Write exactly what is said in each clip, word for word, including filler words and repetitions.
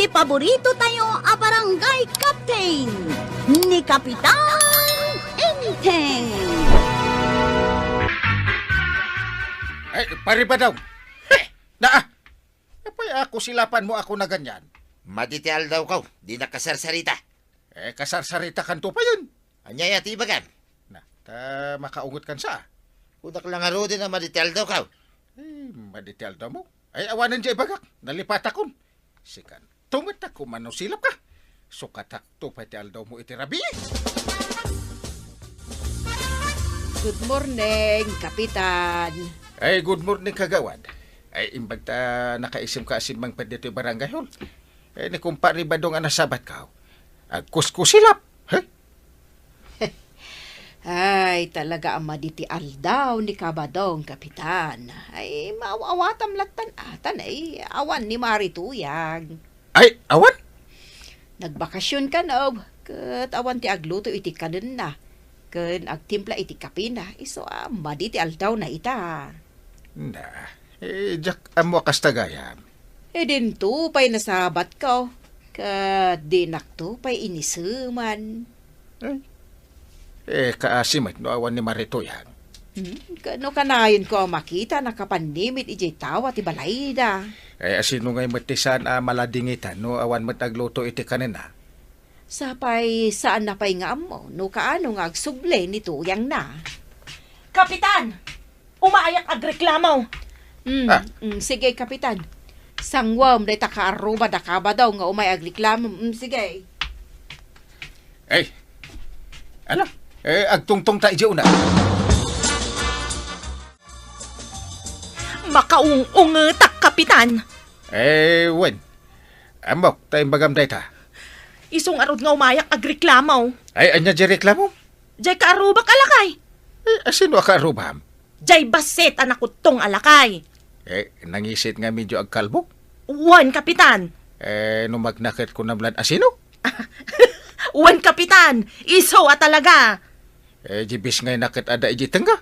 Paborito tayo a barangay captain, ni Kapitan Enteng. Ay, pare Badong. Heh! Naa! Apay a silapan mo ako na ganyan? Madi ti aldaw ko, dinak kasarsarita. Eh, kasarsarita kanto pa yan. Ania ya ti ibagam? Na, ta makaunget kan sa. Kunak lang aruden a madi ti aldaw ko. Eh, madi ti aldaw mo? Ay, awanen diay ibagak. Nalipatakon. Sikan. Tunget ta kumano silap ka. Sukatak to pay ti aldaw mo iti rabii. Good morning, Kapitan. Ay, good morning, Kagawad. Ay, imbag ta nakaisem ka a simmangpet ditoy barangay hall. Eh, ni kumpare Badong a nasabat ka. Agkuskusilap. He? Ay, talaga a madi ti aldaw ni Kabadong, Kapitan. Ay, maaw-awatam lattan atan, ay, awan ni Mari Tuyang. Ay, awan? Nagbakasyon kano, ket awan ti agluto iti kanenna, ken agtimpla iti kapina, isu a madi ti aldawna ita. Na, eh, diak ammo a kasta gayam. Eh, dinto pay nasabatko, ket dinakto pay iniseman. Ay, eh, kaasi met no awan ni Mari Tuyang. Hmm, kano kanayonko a makita a nakapannimid idiay tawa ti balayda. Eh, asino ngay met ti saan a maladingitan no awan met agluto iti kanenna? Sapay, saanna pay nga ammo no kaano nga agsubli ni Tuyangna. Kapitan! Umayak agreklamo! Mm, Ah. mm, sige, Kapitan. Sanguem dayta kaarruba da Kabadong nga umay agreklamo. Mm, sige. Ay, ala, eh, agtungtong ta idiay una. Makaung-ungetak, Kapitan! Eh, wen. Ammok, ta imbagam dayta. Isu ngarud nga umayak agreklamo. Ay, ania diay reklamo? Diay kaarrubak a lakay. Eh, asino a kaarrubam? Diay bassit a nakuttong a lakay. Eh, nangisit nga medio agkalbo? Wen, Kapitan. Eh, no magnaket kunam lan asino? Wen, Kapitan. Isu a talaga. Eh, di bis ngay naket adda idiay tengnga?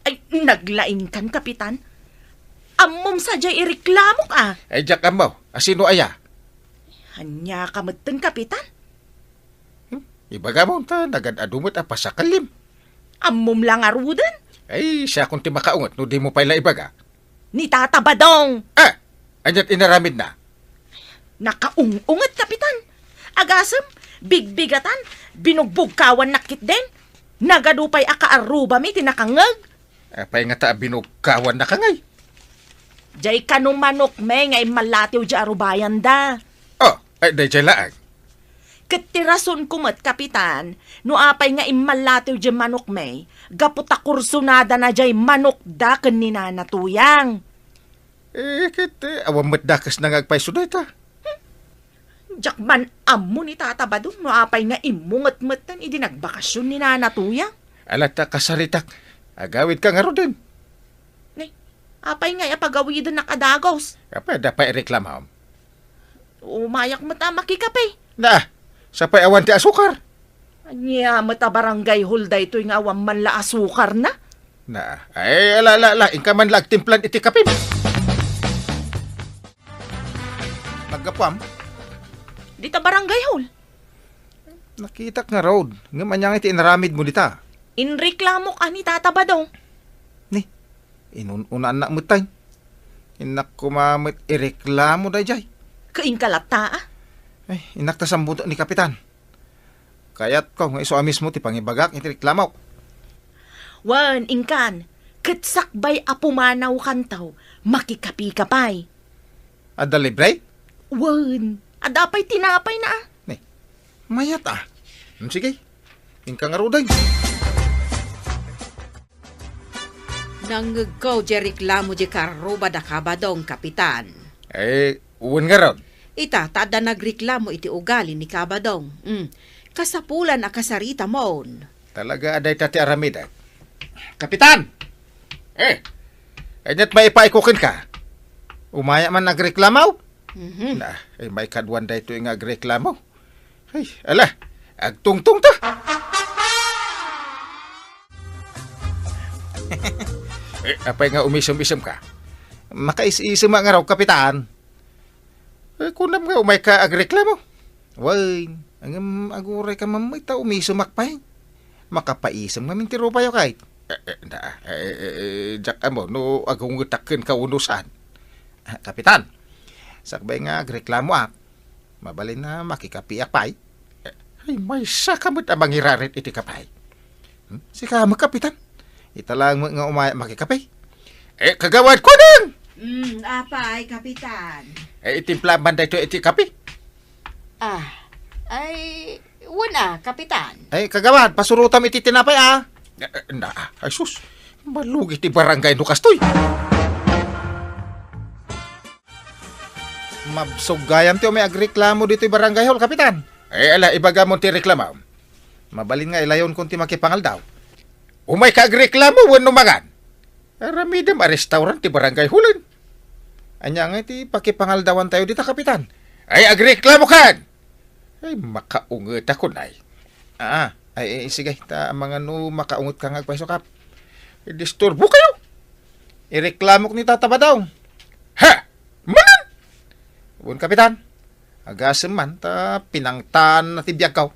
Ay, naglaingkan, Kapitan. Ammom sadiay ireklamok a. Ay, diak ammo. Asino aya? Ania ka metten, Kapitan? Hmm? Ibagam ta nagad-adu met a pasakalim. Ammom la ngaruden? Ay, siakon ti makaunget no dimo pay la ibaga. Ni Tata Badong. Ah! Aniat inaramidna? Nakaung-unget, Kapitan. Agasem, bigbigatan, binugbugkawannak ketdin. Nagadu pay a kaarrubami ti nakangngeg. Apay ngata a binugkawannaka ngay? Diay kano manokmi nga immallatiw diay arubayanda. Oh, ay, daydiay laeng. Ket ti rasonko met, Kapitan, no apay nga immallatiw diay manokmi, gapu ta kursunadana diay manokda ken ni Nana Tuyang. Eh, ket, eh, awan met dakesna nga agpayso dayta. Diak man ammo ni Tata Badong no apay nga immunget metten idi nagbakasyon ni Nana Tuyang. Ala ta kasaritak, agawidka ngaruden. Ni, apay ngay a pagawidennak a dagus? Apay, adda pay reklamam? Umayak met a makikape. Na, sapay awan ti asukar. Ania met a barangay hall daytoy nga awan man la asukarna? Na, ay, ala, ala, ala, inka man la agtimplan iti kapem. Naggapuam? Dita barangay hall. Nakitak ngarud. Ngem ania ngay ti inaramidmo dita? Inreklamok a ni Tata Badong. Ni, inun-unaannak met tay. Innak koma met ireklamo daydiay. Kainka latta, a? Ay, innak ta sambuto ni Kapitan. Kayatko nga isu a mismo ti pangibagak iti reklamok. Wen, inkan, ket sakbay a pumanawkanto, makikapika pay. Adda libre? Wen, adda pay tinapayna, a. Ni, mayat, a. Hmm, sige. Inka ngaruden. Nangngegko diay reklamo diay kaarruba da Kabadong, Kapitan. Eh, wen ngarud. Ita, ta adda nagreklamo iti ugali ni Kabadong. Mm. Kasapulan a kasaritamon. Talaga a dayta ti aramidek. Kapitan! Eh, aniat maipaayko kenka? Umay man agreklamo? Mhm. Na, ay, maikaduan daytoy nga agreklamo. Ay, ala, agtungtong ta. Eh, apay nga umisem-isem ka? Makaisisem nga raw, Kapitan. Eh, kunam nga umayka agreklamo. Wen, ngem agurayka man met ta umisemak pay. Makapaisem ngamin ti rupayo, kay. Eh, eh, da, eh, eh, eh, diak ammo no agungetak kenka wenno saan. Ah, Kapitan, sakbay nga agreklamoak, mabalin a makikapiak pay. Eh, ay, maysaka met a mangirarit iti kape. Hmm? Sika met, Kapitan. Ita laeng met nga umay makikape. Eh, Kagawad, kunam! Mm, apay, Kapitan? Eh, itimplaam man daytoy iti kape. Ah, ay, wen a, Kapitan. Eh, Kagawad, pasurotam iti tinapay, ah. Eh, eh, na, ay sus, malugit ti barangay no kastoy. Mabsog gayam ti umay agreklamo ditoy barangay hall, Kapitan. Eh, ala, ibagamon ti reklamo. Mabalin nga ilayonkon ti makipangaldaw. Umayka agreklamo wenno mangan? Aramidem a restaurant ti barangay hall-en. Ania ngay ti pakipangaldawantayo dita, Kapitan? Ay, agreklamokan! Ay, makaungetakon ay. Ah, ay, ay, sige, ta amangan no makaungetka nga agpayso, Kap. Idisturbokayo! Ireklamok ni Tata Badong. Ha? Mangan? Wen, Kapitan. Agasem man, ta pinangtaanna ti biagko.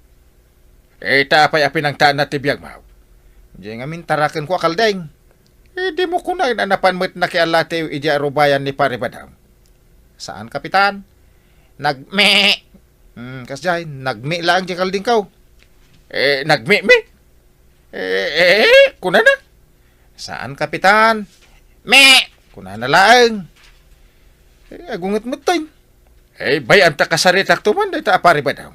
Eh, ita apay a pinangtaanna ti biagmo? Diay ngamin tarakenko a kaldeng. Eh, dimo kunaen a napan met nakialatiw idiay arubayan ni Pare Badong. Saan, Kapitan. Nagme. Hmm, kasdiay, nagme laeng diay kaldengko. Eh, nagme-me? Eh, eh, kunana? Saan, Kapitan. Me! Kunana laeng. Eh, agunget metten. Eh, bay-am ta kasaritakto man dayta a Pare Badong.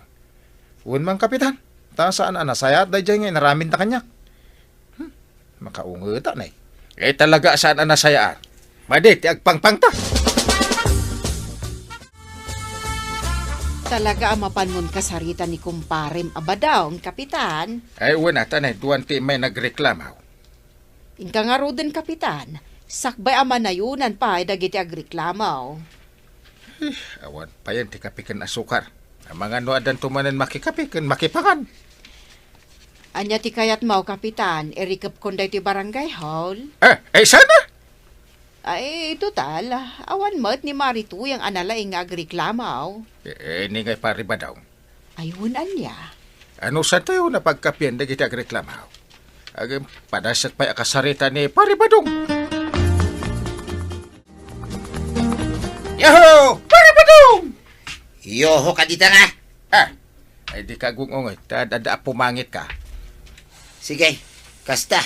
Wen man, Kapitan. Ta saan a nasayaat daydiay nga inaramidna kaniak. Hmm, makaungetak, nay. Eh, talaga a saan a nasayaat. Madi ti agpangpangta. Talaga a mapanmon kasarita ni kumparem a Badong, Kapitan. Ay, wen a, ta nay, duan ti immay nagreklamo. Inka ngaruden, Kapitan. Sakbay a manayonan pay dagiti agreklamo. Eh, awan payen ti kape ken asukar. Amangan no addanto manen makikape ken makipangan. Ania ti kayatmo, Kapitan? Irikepkon daytoy barangay hall? Eh, eh, sana? Ay, total, awan met ni Mari Tuyang a nalaing nga agreklamo. Eh, eh, ni ngay Pare Badong. Ay, wen ania? Anusantayo napagkapian dagiti agreklamo? Agem, padasek pay a kasarita ni Pare Badong. Yoho! Pare Badong! Yoho ka dita nga? Ah, ay di ka agung-ungay, ta adda a pumangit ka. Sige, kasta.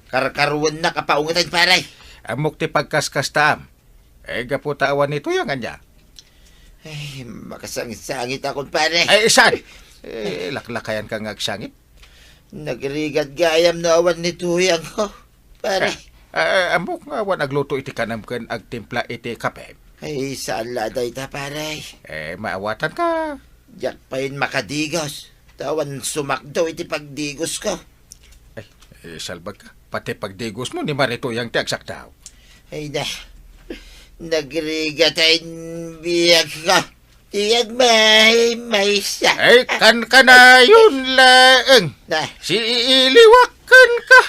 Karkaruennak a paungeten, pare. Ammok ti pagkaskastaam. Eh, gapu ta awan ni Tuyang ania? Ay, makasangit-sangit akon, pare. Ay, saan? Eh, laklakayan ka nga agsangit? Nagrigat gayam no awan ni Tuyang ko, pare. Eh, eh, ammok nga awan agluto iti kanam ken agtimpla iti kape. Ay, saan la dayta, pare? Eh, maawatan ka. Diak payen makadigos. Ta awan sumakdaw iti pagdigos ko. Ay, eh, salbag ka. Pati pagdigos mo ni Mari Tuyang ti agsakdaw. Ay na, nagrigat a biag ko. Ti agmaymaysa. Ay, kankanayon laeng. Na. Siiliwaken ka.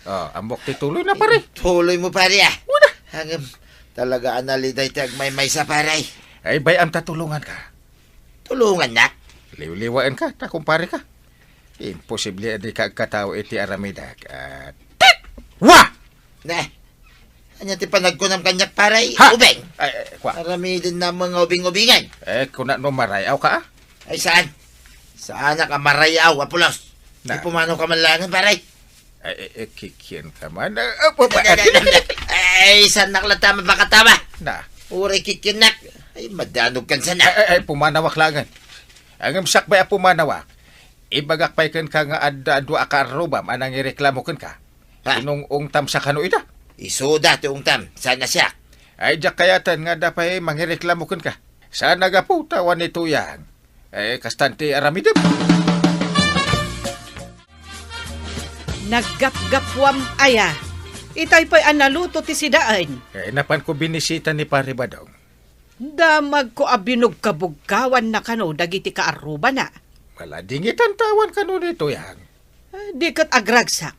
Oh, ammok ti tuloy na, pare. Tuloy mo, pare, ah. Wala. Hangem, talaga a naliday ti agmaymaysa, pare. Ay, bay-am ta tulongan ka. Tulongannak? Liwliwaen ka, ta kumpare ka. Imposible a di ka agkatao iti aramidek. Ah, tit! Wa! Ne, ania ti panagkunam kaniak, pare? Ha? Ubing! Ay, ay, kwa. Aramiden na mga ubing-ubingan. Eh, kuna no marayaw ka, ah? Ay, saan? Saanak a marayaw, a pulos? Na. Ipumanaw ka man laengen, pare. Ay, ay, ay, kikian ka man. Ah, ah, pa-, pa-, Ay, sanak la tama, baka tama. Na. Uray kikianak. Ay, madanog kan sana. Ay, ay, ay, pumanawak laengen. Ngem sakbay a pumanawak, ibagak pay kenka nga adda dua a kaarrubam a nangireklamo kenka. Ha? Inung-ungtam sa kano ida? Isuda ti ungtam, saan a siak? Ay, diak kayaten nga adda pay mangireklamo kenka. Saan a gapu ta awan ni Tuyang? Eh, kastan ti aramidem. Naggapgapuam aya. Itay pay a naluto ti sidaen. Eh, napanko binisita ni Pare Badong. Damagko a binugkabugkawanna kano dagiti kaarrubana. Wala dingitan ta awan kano ni Tuyang. Ah, di ket agragsak,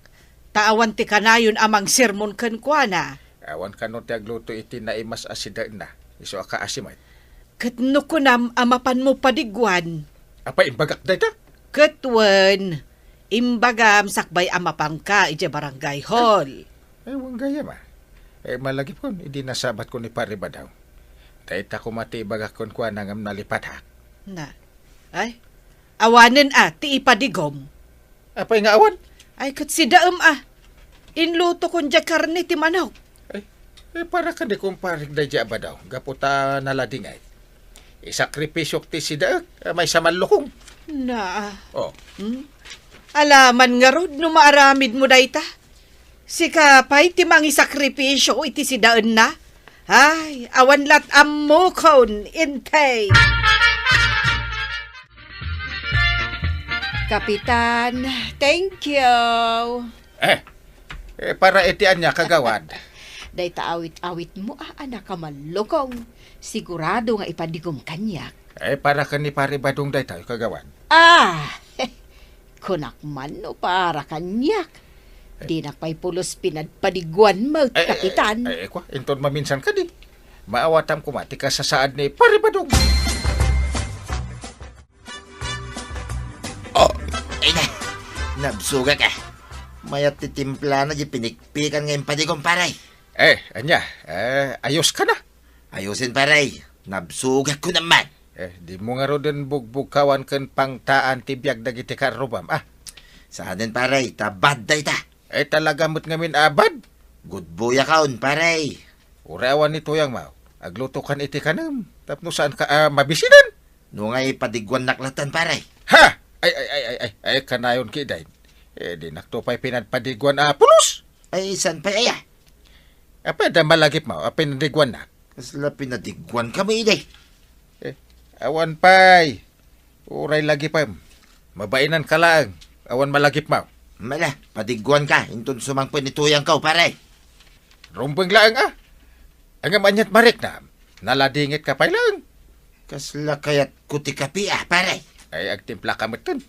ta awan ti kanayon a mangsermon kenkuana. Awan kano ti agluto iti naimas a sidaenna, isu a kaasi met. Ket no kunam a mapanmo padiguan? Apay, imbagak dayta? Ket wen, imbagam sakbay a mapanka idiay barangay hall. Ay, wen gayam a. Eh, malagipkon, idi nasabatkon ni Pare Badong. Dayta koma ti ibagak kenkuana ngem nalipatak. Na. Ay, awanen a ti ipadigom. Apay nga awan? Ay, ket sidaem a. Inlutokon diay karne ti manok. Ay, eh, para ken ni kumparik daydiay a Badong, gapu ta naladingay. Isakripisiok ti sidaek, eh, maysa mallukong. Na. Oh. Hmm? Alaman ngarud no maaramidmo dayta. Sika pay ti mangisakripisio iti sidaenna? Ay, awan lat ammokon, intay. Kapitan, thank you. Eh, eh, para iti ania, kagawad? Dayta awit-awitmo a, a nakamallukong. Sigurado nga ipadigom kaniak. Eh, para ken ni Pare Badong dayta, kagawad. Ah, kunak man no para kaniak. Eh. Dinak pay pulos pinadpadiguan met, eh, eh, Kapitan. Eh, eh, kwa, inton maminsan kadi. Maawatam koma ti kasasaad ni Pare Badong. Oh, ay na. Nabsugak a. Mayat ti timplana di pinikpikan nga impadigom, pare. Eh, ania? Eh, ayos ka na? Ayusin, pare. Nabsugak ko naman. Eh, di mo ngaruden bugbugkawan ken pangtaan ti biag dagiti karrubam, ah. Saanen, pare, ta bad dayta. Eh, talaga met ngamin a bad? Gudboyakon, pare. Uray awan ni Tuyang Maw, aglutokan iti kanem, tapno saan ka a mabisinan. No ngay padiguannak latan, pare. Ha! Ay, ay, ay, ay, ay, ay, kanayon ki dayn. Eh, di nakto pay pinadpadiguan a pulos. Ay, saan pay aya? Apay, da malagip mo, a pinadiguannak. Kasla pinadiguan kami, iday. Eh, awan pay. Uray lagipem. Mabainan ka laeng. Awan malagip mo. Mala, padiguan ka, inton sumangpet ni Tuyang Kaw, pare. Rumbeng laeng, ah. Ngem aniat mariknam, naladingit ka pay laeng. Kasla kayat ko ti kapi, ah, pare. Ay, agtimpla ka metten.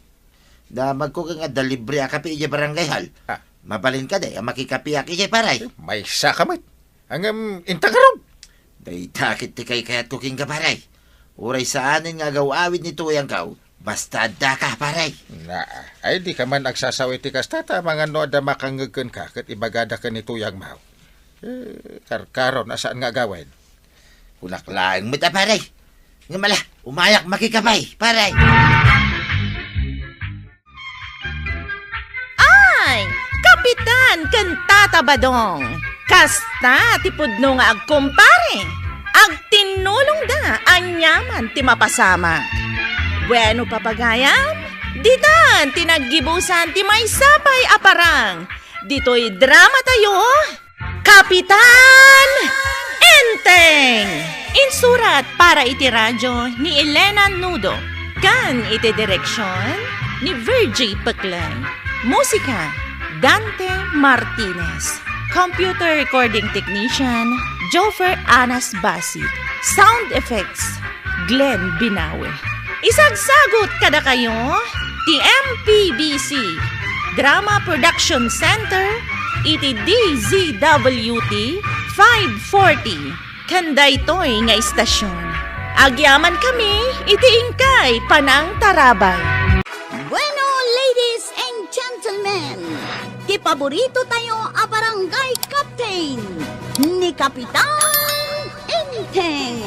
Damag ko nga adda libre a kapi idiay barangay hall. Ah. Mabalin ka, day, a makikapiak idiay, pare. Eh, maysa ka met. Ngem, inta ngarud. Dayta ket ti kaykayat ko kenka, pare. Uray saanen nga agaw-awid ni Tuyang Kaw, basta adda ka, pare. Na, ay, di ka man agsasaw iti kasta, ta amangan no adda makangngeg kenka, ket ibagada ken ni Tuyang Maw. Eh, karkaron a saan nga agawen. Kunak laeng met a, pare. Ngem ala, umayak makikapi, pare. Ay, Kapitan ken Tata Badong, kasta ti pudno nga agkumpare. Agtinnulongda aniaman ti mapasamak. Bueno, papagayam, ditan ti naggibusan ti maysa pay a parang. Ditoy drama tayo, Kapitan Enteng! Insurat para iti radyo ni Elena Nudo, ken iti direksyon ni Virgie Peclay. Musika, Dante Martinez. Computer recording technician, Jofer Anas Basit. Sound effects, Glenn Binawe. Isagsagut kadakayo ti M P B C Drama Production Center iti D Z W T five forty ken daytoy nga istasyon. Agyaman kami iti inkay panangtarabay. Bueno, ladies and gentlemen, ti paborito tayo a barangay captain, ni Kapitan Enteng.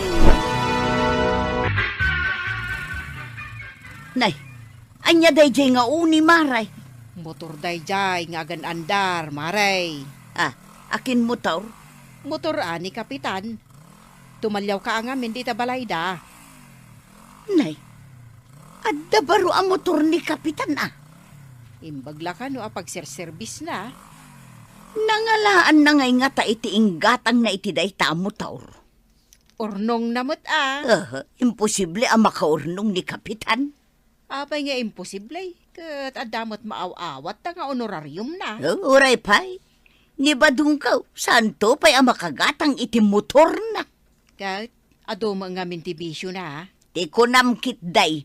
Nay, ania daydiay nga uni, Mare? Motor daydiay nga agan-andar, Mare. Ah, akin motor? Motor a ni Kapitan. Tumaliawka a ngamin dita balayda. Nay, adda baro a motor ni Kapitan, ah. Imbag la kano a pagserserbisna. Nangalaanna ngay ngata iti inggatangna iti dayta a motor? Urnongna met, ah. Aha, imposible a makaurnong ni Kapitan. Apay nga imposible? Ket adda met maaw-awatta nga honorariumna. Oh, uray pay. Ni Badungkaw, saanto pay a makagatang iti motorna. Ket adu met ngamin ti bisiona, ah. Ti kunam ketdi,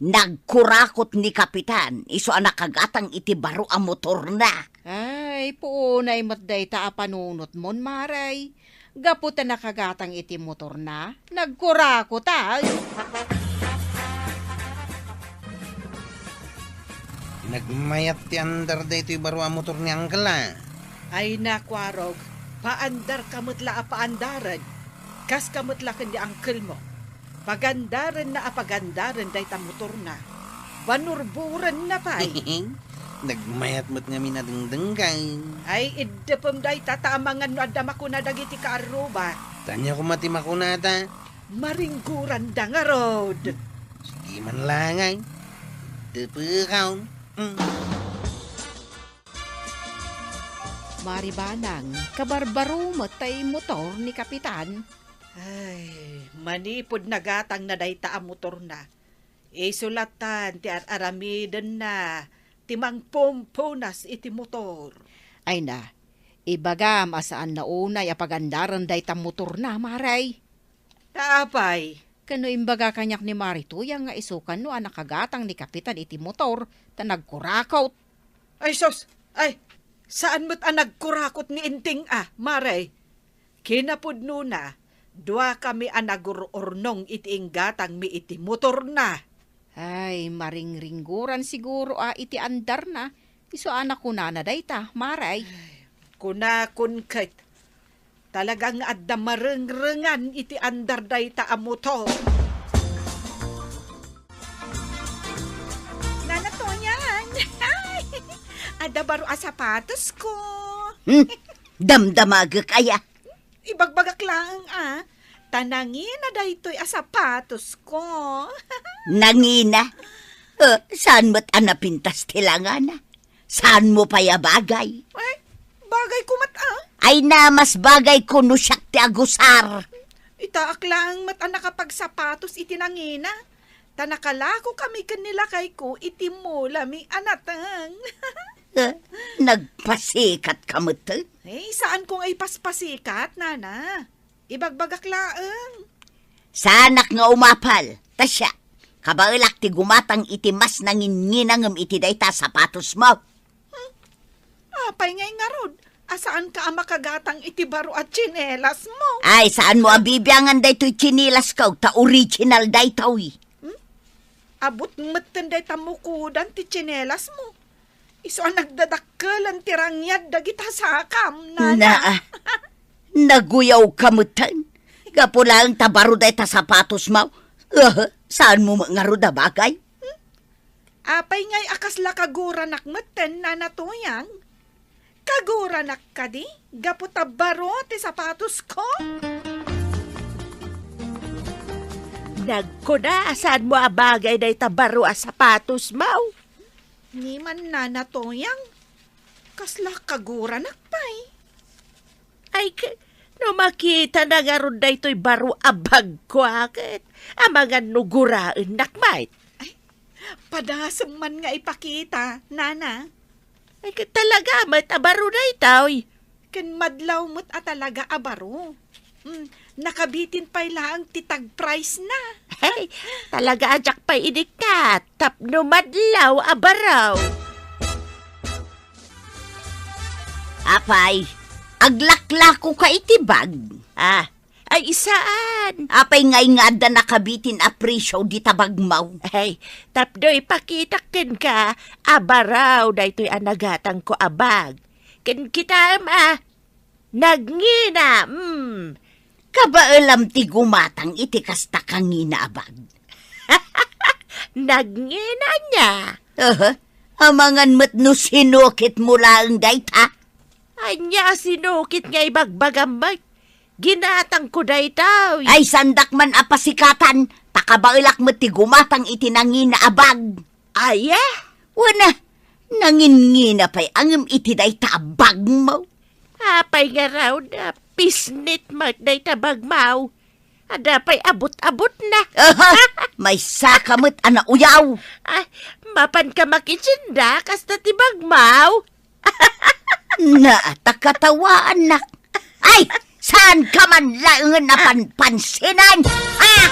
nagkurakot ni Kapitan, isu a nakagatang iti baro a motorna. Ay, puonay met dayta a panunotmon, Mare. Gapu ta nakagatang iti motorna, nagkurakot, ay. Nagmayat ti andar daytoy baro a motor ni Angkel, a. Ay, nakuarog, paandarka met la a paandaren. Kaska met la ken ni Angkelmo. Pagandarenna a pagandaren dayta motorna. Banurburenna pay. Nagmayat met ngamin a dengdenggen. Ay, iddepem dayta ta amangan no adda makuna dagiti kaarruba. Ania koma ti makunata? Maringguranda ngarud. Sige man la ngay. Iddepekon. Mm. Maribanang, kabarbaro met tay motor ni Kapitan. Ay, manipud nagatangna dayta a motorna, isu lattan ti ar-aramidenna ti mangpumpunas iti motor. Ay na, ibagam a saan na unay a pagandaren dayta motorna, Mare. Ta apay? Ken no imbaga kaniak ni Mare Tuyang nga isu kano a nakagatang ni Kapitan iti motor ta nagkurakot. Ay, sus! Ay, saan met a nagkurakot ni Inting a, Mare? Kinapudnona, duakami a nagur-urnong iti inggatangmi iti motorna. Ay, maringringguran siguro a iti andarna, isu a nakunana dayta, Mare. Kunakon ket, talaga nga adda marengrengan iti andar dayta a motor. Nana Toyang! Adda baro a sapatosko. Hmm, damdamagek aya. Ibagbagak laeng a, ta nangina daytoy a sapatosko. Nangina? Eh, saan met a napintas ti langana? Saanmo pay a bagay? Ay, bagayko met a. Ay na, mas bagayko no siak ti agusar. Itaak laeng met a nakapagsapatos iti nangina. Ta nakalakokami ken ni lakayko iti mulami a nateng. Eh, nagpasikatka metten? Eh, saanko nga ipaspasikat, nana. Ibagbagak laeng. Saanak nga umapal, ta siak, kabaelak ti gumatang iti mas nanginnginangem iti dayta a sapatosmo. Hmm? Apay ngay ngarud a saanka a makagatang iti baro a tsinelasmo? Ay, saanmo a bibiangan daytoy tsinilasko, ta original daytoy. Hmm? Abut metten dayta mukudan ti tsinelasmo. Isu a nagdadakkelen ti rangiad dagita sakam, nana. Na, naguyawka metten. Gapu laeng ta baro dayta sapatosmo. Eh, saanmo met ngarud a bagay? Hmm? Apay ngay a kasla kaguranak metten, Nana Toyang? Kaguranak kadi? Gapu ta baro ti sapatosko? Nagkuna a saanmo a bagay dayta baro a sapatosmo. Ni man, Nana Toyang, kasla kaguranak pay. Ay, k-, no makitana ngarud daytoy baro a bagko, a ket amangan no guraennak met. Ay, padasem man nga ipakita, nana. Ay, ket talaga met a baro daytoy. Ken madlaw met a talaga a baro. Mm, nakabitin pay laeng ti tag price na. Ay, talaga a diak pay idi ket tapno madlaw a baro. Apay, aglaklakoka iti bag? Ah, ay saan? Apay ngay nga adda nakabitin a presio dita bagmo? Ay, tapno ipakitak kenka a baro daytoy a nagatangko a bag. Ken kitaem a, nagngina, mm. Kabaelam ti gumatang iti kasta kangina a bag. Nagngina ania? Aha, amangan met no sinukitmo laeng dayta. Ania a sinukit nga ibagbagam met? Ginatangko daytoy. Ay, saandak man a pasikatan, ta kabaelak met ti gumatang iti nangina a bag. Aya? Wen a, nanginngina pay a ngem iti dayta a bagmo. Apay ngarud a pisnit met dayta bagmo? Adda pay abut-abutna. Aha! Maysaka met a nauyaw. Ah, mapanka makitsinda kasta ti bagmo? Na, ta katawaannak. Ay, saanka man laengen a panpansinan? Ah!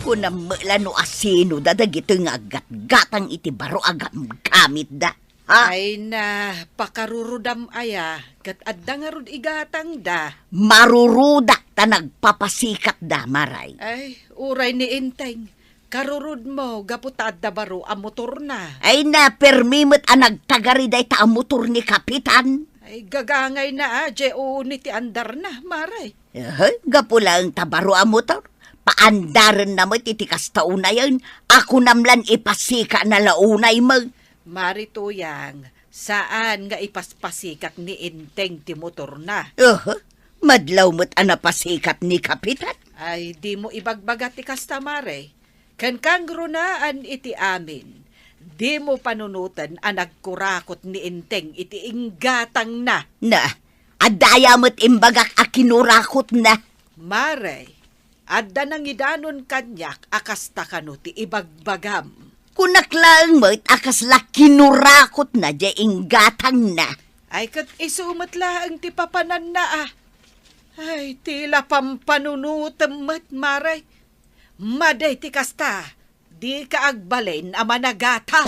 Kunam met la no asino da dagitoy nga aggatgatang iti baro a gamgamitda. Ah. Ay na, pakarurudam aya, ket adda ngarud igatangda. Marurudak ta nagpapasikatda, Maray. Ay, uray ni Enteng, karurudmo gapu ta adda baro a motorna. Ay na, permi met a nagtagari dayta a motor ni Kapitan. Ay, gagangayna a, J O ni ti andarna, Maray. Ehe, gapu laeng ta baro a motor. Paandarenna met iti kasta unayen, a kunam lan ipasikana la unay met. Mari Tuyang, saan nga ipaspasikat ni Enteng ti motorna. Ehe, madlaw met a napasikat ni Kapitan. Ay, dimo ibagbaga ti kasta, Mare. Ken kangrunaan iti amin, dimo panunoten a nagkurakot ni Enteng iti inggatangna. Na, adda aya met imbagak a kinurakotna. Mare, adda nangidanon kaniak a kasta kano ti ibagbagam. Kunak laeng met a kasla kinurakotna diay inggatangna. Ay, ket isu met laeng ti papananna a. Ay, tila pampanunotem met, Mare. Madi ti kasta, dika agbalin a managata.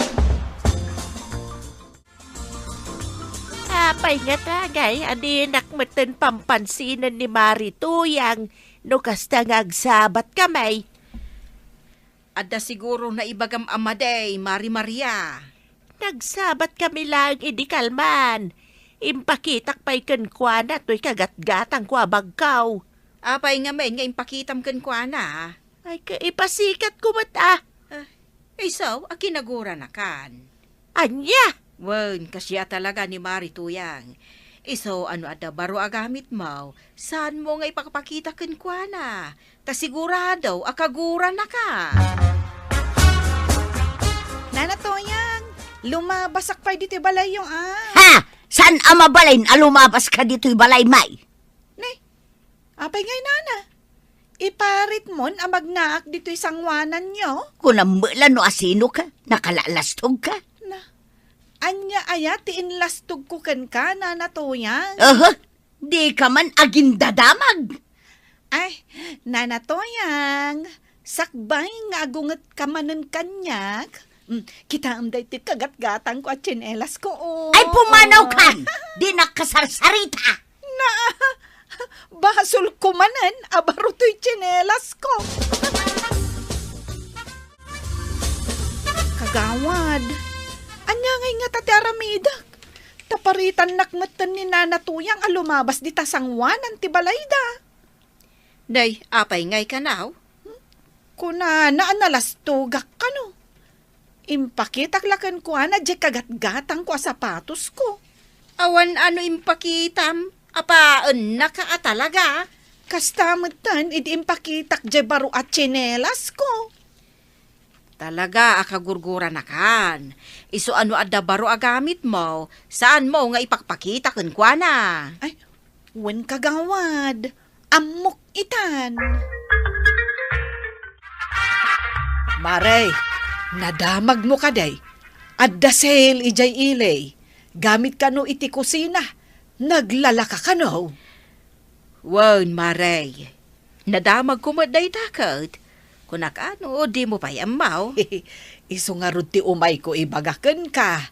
Apay ngata ngay a dinak metten pampansinen ni Mari Tuyang no kasta nga agsabat kami? Adda siguro naibagam a madi, Mari Maria. Nagsabat kami laeng idi kalman. Impakitak pay kenkuana toy kagatgatangko a bagkaw. Apay ngamin nga impakitam kenkuana? Ay, ka-, ipasikatko met, ah. Ah, isu a kinaguranakan. Ania? Wen, kasia talaga ni Mari Tuyang. Isu a no adda baro a gamitmo, saanmo nga ipakpakita kenkuana. Ta sigurado a kaguranaka. Nana Tuyang, lumabasak pay ditoy balayyo, ah. Ha! Saan a mabalin a lumabaska ditoy balay, May? Ne, apay ngay, nana? Iparitmon a magnaak ditoy sanguananyo? Kunam met la no asinoka, nakalalastogka. Na, ania aya ti inlastogko kenka, Nana Tuyang? Aha, dika man agindadamag. Ay, Nana Tuyang, sakbay nga agungetka manen kaniak. Mm, kitaem daytoy kagatgatangko a tsinelas ko, oh. Ay, pumanaw ka! Oh. Dinak kasarsarita! Na, basolko manen a baro toy tsinelas ko. Kagawad, ania ngay ngata ti aramidek? Ta paritannak metten ni Nana Tuyang a lumabas dita sanguanan ti balayda. Nay, apay ngay kanaw? Kunana a nalastogak kano. Impakitak la kenkuana diay kagatgatangko a sapatosko. Awan a no impakitam, apaennaka a talaga. Kasta metten idi impakitak diay baro a tsinelas ko. Talaga a kagurguranakan. Isu a no adda baro a gamitmo, saanmo nga ipakpakita kenkuana. Ay, wen, kagawad. Ammok itan. Mare, nadamagmo kadi? Adda sale idiay ili. Gamit kano iti kusina. Naglalaka kano? Wen, Mare. Nadamagko met dayta ket. Kunak a no dimo pay ammo. Isu ngarud ti umayko ibaga kenka.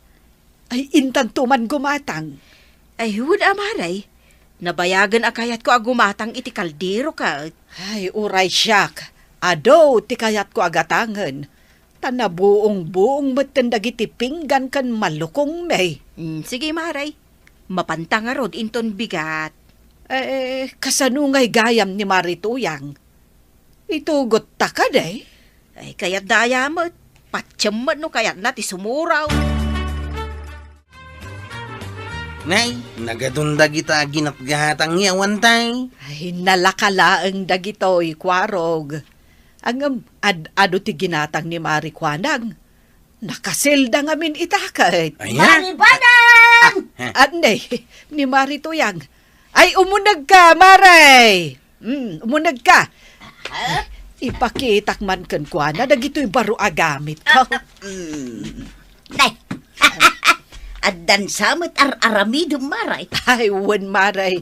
Ay, intanto man gumatang. Ay, wen a, Mare. Nabayagen a kayatko a gumatang iti kaldero ket. Ay, uray siak. Adu ti kayatko a gatangen. Ta nabuong-buong metten dagiti pinggan ken malukongmi. Mm, sige, Mare. Mapanta ngarud inton bigat. Eh, kasano ngay gayam ni Mari Tuyang? Itugotta kadi? Ay, kayatda aya met. Patiem met no kayatna ti sumuraw. Nay, nagadun dagita a ginatgatang nga awan tay. Ay, nalaka laeng dagitoy, Kuarog. Ngem, ad-adu ti ginatang ni Mari Kuanang. Nakaselda ngamin ita ket. Aya? Mari Banang! Ah, ah, ania, ni Mari Tuyang. Ay, umunegka, Mare! Mm, umunegka. Ah? Ipakitak man kenkuana dagitoy baro a gamitko. Ah, ah, mm. Nay. Addan sa met ar-aramidem, Mare. Ay, wen, Mare.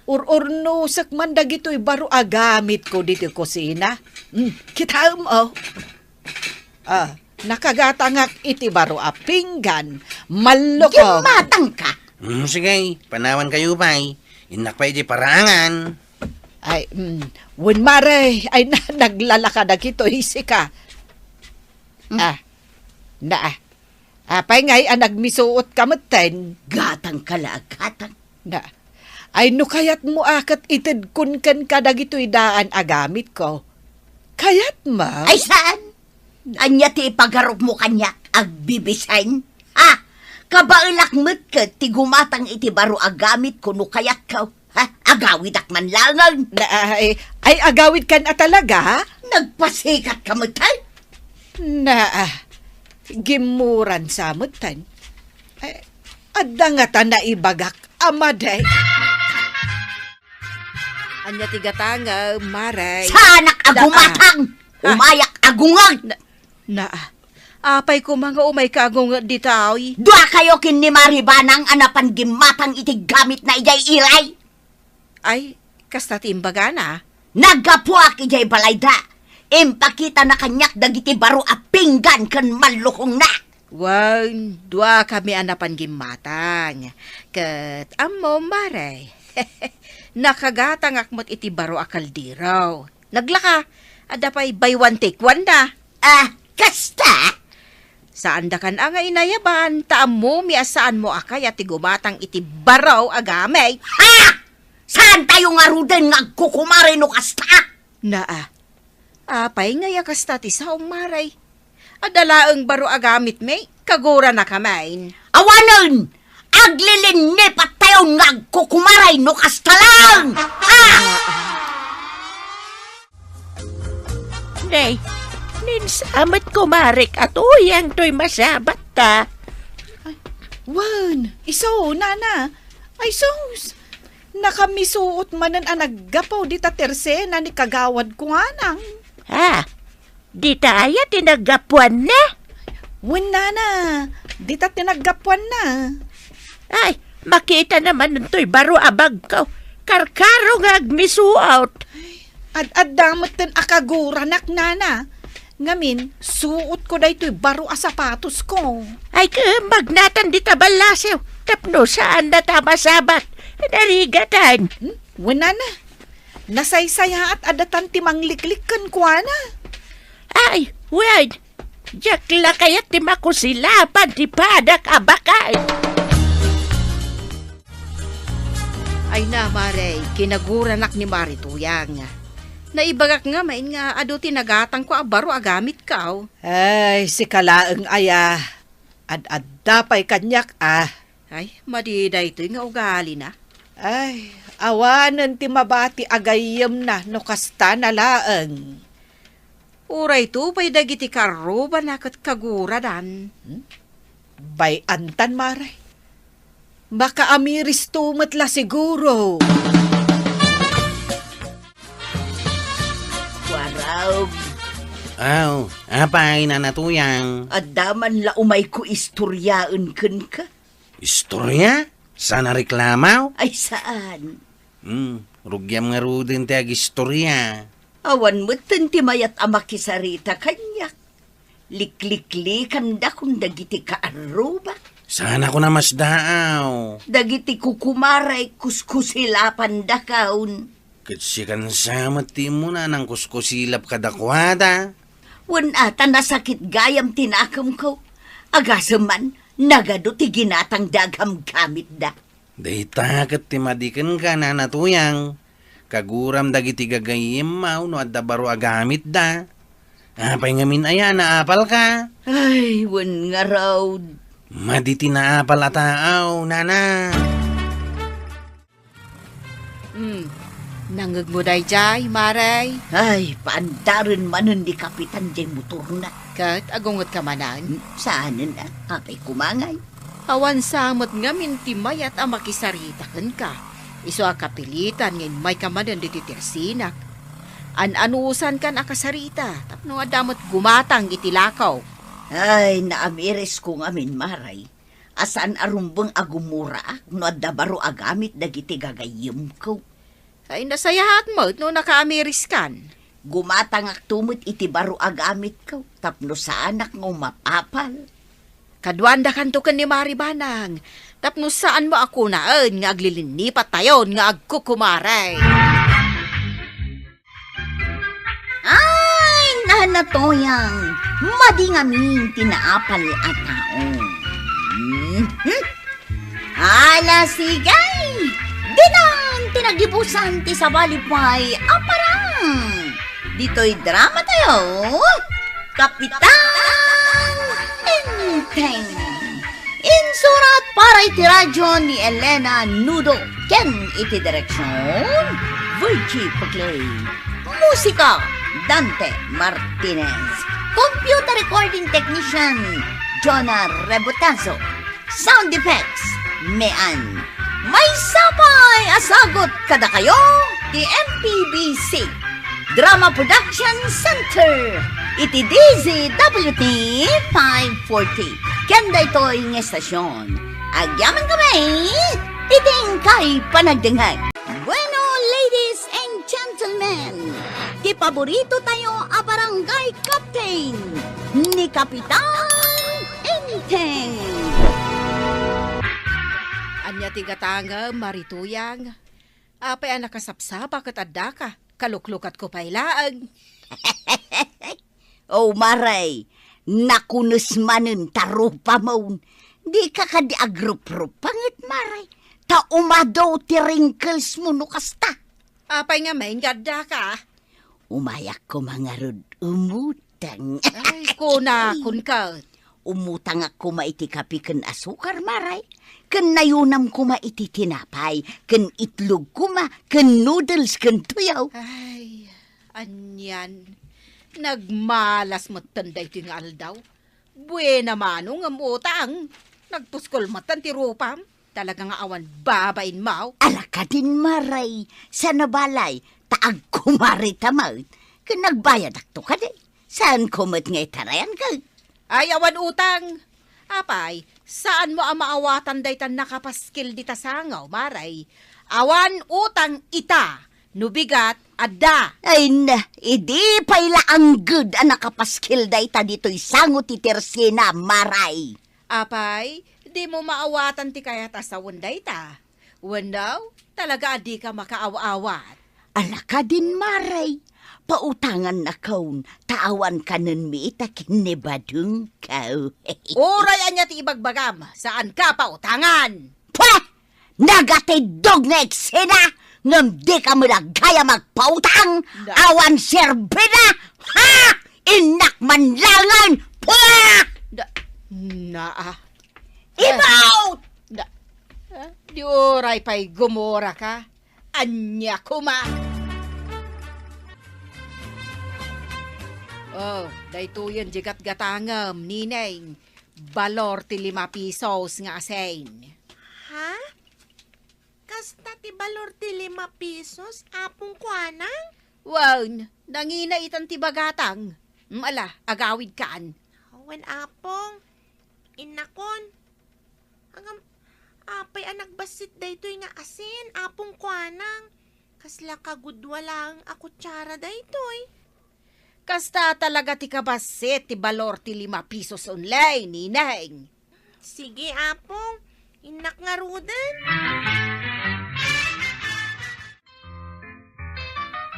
Ur-urnosek man dagitoy baro a gamitko ditoy kusina. Mm, kitaem, oh. Ah, Nakagatangak iti baro a pinggan. Malluko. Gimmatangka. Mm, sige, panawankayo pay. Innak pay di paraangan. Ay, mm, wen, mare, ay na, naglalaka dagitoy sika. Mm. Ah, na, ah. Apay ngay a nagmisuot ka metten? Gatangka la a gatang. Na, ay no kayatmo a ket itedkon kenka dagitoy daan a gamitko. Kayatmo? Ay, saan? Ania ti ipagarupmo kaniak, agbibisen? Ha? Kabaelak met ket ti gumatang iti baro a gamitko no kayatko. Ha? Agawidak man laengen. Na, ay, ay agawidkan a talaga? Nagpasikat ka met, ay? Na, ah, gimmuran sa met, tan. Eh, adda nga ta naibagak a madi. Ania ti gatangem, mare? Saanak a gumatang! Ah. Umayak a gungag! Na, na, apay koma nga umayka a gungag ditoy? Duakayo ken ni Mari Banang a napan gimmatang iti gamitna idiay ilay. Ay, kasta ti imbagana? Naggapuak idiay balayda. Impakitana kaniak dagiti baro a pinggan ken mallukongna. Wen, duakami a napan gimmatang. Ket ammom, mare, nakagatangak met iti baro a kaldero. Naglaka, adda pay buy one take one na. Ah, kasta? Saandakan a nga inayaban, ta ammomi a saanmo a kayat ti gumatang iti baro a gamit. Ha? Saantayo ngaruden nga agkukumare no kasta? Naa. Apay ngay a kasta ti saom, mare? Adda laeng baro a gamitmi, kaguranakami. Awanen! Aglilinnipattayon nga agkukumaray no kasta laeng! Ah! Nay, ninsamet kumarek a tuyang toy masabatta. Ay, wen, isu, nana. Ay, sus! Nakamisuot manen a naggapu dita tersena ni kagawad kuanang. Ha? Dita aya ti naggapuanna? Wen, nana, dita ti naggapuanna. Ay, makita naman toy baro a bagko. Karkaro nga agmisuot. Ad-adda metten a kaguranak, nana. Ngamin, suotko daytoy baro a sapatosko. Ay, ket magnatan dita ballasiw. Tapno saanda ta masabat. Narigatan. Hmm? Wen, nana. Nasaysayaat a datan ti mangliklik kenkuana. Ay, wen, diak la kayat ti makusilapan ti padak a baket. Ay na, mare, kinaguranak ni Mari Tuyang. Naibagak ngamin nga adu ti nagatangko a baro a gamitko. Ay, sika laeng aya. Ad-adda pay kaniak, ah. Ay, madi daytoy nga ugalina. Ay, awanen ti mabati a gayyemna no kasta na laeng. Uray to pay dagiti karrubana ket kaguradan. Hmm? Bay-antan, mare. Makaamiristo met la siguro. Warag. Aw, apay, Nana Tuyang? Adda man la umayko istoriaen kenka. Istoria? Saan a reklamo? Ay, saan? Hmm, rugiam ngaruden ti agistoria. Awan metten ti mayat a makisarita kaniak. Likliklikandakon dagiti kaarrubak. Saan a kuna masdaaw? Dagiti kukumaray kuskusilapandakon. Ket sikan sa met ti immuna nangkuskusilap kadakuada? Wen a, ta nasakit gayam ti nakemko. Agasem man, nagadu ti ginatangda a gamgamitda. Dayta ket ti madi kenka, Nana Tuyang. Kaguram dagiti gagayyemmo no adda baro a gamitda. Apay ngamin aya, naapalka? Ay, wen ngarud. Madi ti naapal a taaw, Nana. Hmm. Nangngegmo daydiay, mare? Ay, paandaren manen ni Kapitan diay motorna. Ket agungetka manen? Hmm, saanen a, apay koma ngay? Awan sa met ngamin ti mayat a makisarita kenka. Isu a kapilitan nga immayka manen ditoy tersinak. An-anusankan a kasarita tapno adda met gumatang iti lakaw. Ay, naamirisko ngamin, mare. A saan a rumbeng a gumuraak no adda baro a gamit dagiti gagayyemko. Ay, nasayaat met no nakaamiriskan. Gumatangakto met iti baro a gamitko. tapno saanak nga umapapal. Kaduandakanto ken ni Mari Banang, tapno saanmo a kunaen nga aglilinnipattayon nga agkukumare. Ay, nanatoyang, madi ngamin ti naapal a tao. Mhm. Ala, sige! Ditan ti nagibusan ti sabali pay a parang! Ditoy drama tayo, Kapitan Enteng! Insurat para iti radyo ni Elena Nudo ken iti direksyon, Virgie Paclay. Musika, Dante Martinez. Computer recording technician, Jonah Rebotazo. Sound effects, Mean. Maysa pay a sagut kadakayo ti M P B C Drama Production Center iti D Z W T five forty. Ken daytoy nga estasyon, agyaman kami iti inkay panagdengngeg. Bueno, ladies and gentlemen, ti paborito tayo a barangay captain, ni Kapitan Enteng. Ania ti gatangem, Mari Tuyang? Apay a nakasapsapa ket addaka? Kaluklukatko pay laeng. O, Mari, nakunes manen ta rupamon. Dika kadi agruprupanget, Mari, ta umadu ti wrinkles mo no kasta. Apay ngamin nga addaka? Umayak koma ngarud umutang. Ay, kunakon ket. Umutangak koma iti kape ken asukar, Mari. Ken nayunam koma iti tinapay, ken itlog koma, ken noodles, ken tuyaw. Ay, anian. Nagmalas metten daytoy nga aldaw. Buena mano ngem utang. Nagpuskol metten ti rupam. Talaga nga awan babainmo. Ala kadin, Mari, saan a balay, ta agkumarita met. Ken nagbayadakto kadi. Saanko met nga itarayan ket. Ay, awan utang. Apay, saanmo a maawatan dayta nakapaskil dita sangaw, Mari? Awan utang ita. No bigat, adda. Ay na, idi pay la angged a nakapaskil dayta ditoy sango ti tersina, Mari. Apay, dimo maawatan ti kayat a sawen dayta? Wenno, talaga a dika makaaw-awat? Ala kadin, Mari. Pautangannakon, ta awan kanenmi ita ken ni Badongko. Uray ania ti ibagbagam, saanka pautangan. Pweh! Nagatiddog nga eksena, ngem dika met gayam agpautang, Da- awan serbida! Ha! Innak man laengen! Pweh! Da-, naa. Ibaw! Da-, ah, di uray pay gumuraka. Ania koma? Oh, daytoyen ti gatgatangem, Nineng. Balor ti lima pisos nga asin. Ha? Kasta ti balor ti lima pisos, Apong Kuanang? Wen, nangina itan ti bagatang. Mm, ala, agawidkan. Wen, Apong. Innakon. Ngem, apay a nagbassit daytoy nga asin, Apong Kuanang? Kasla kagudua laeng a kutsara daytoy. Kasta talaga ti kabassit ti balor ti lima pisos onlay, Nineng. Sige, Apong. Innak ngaruden.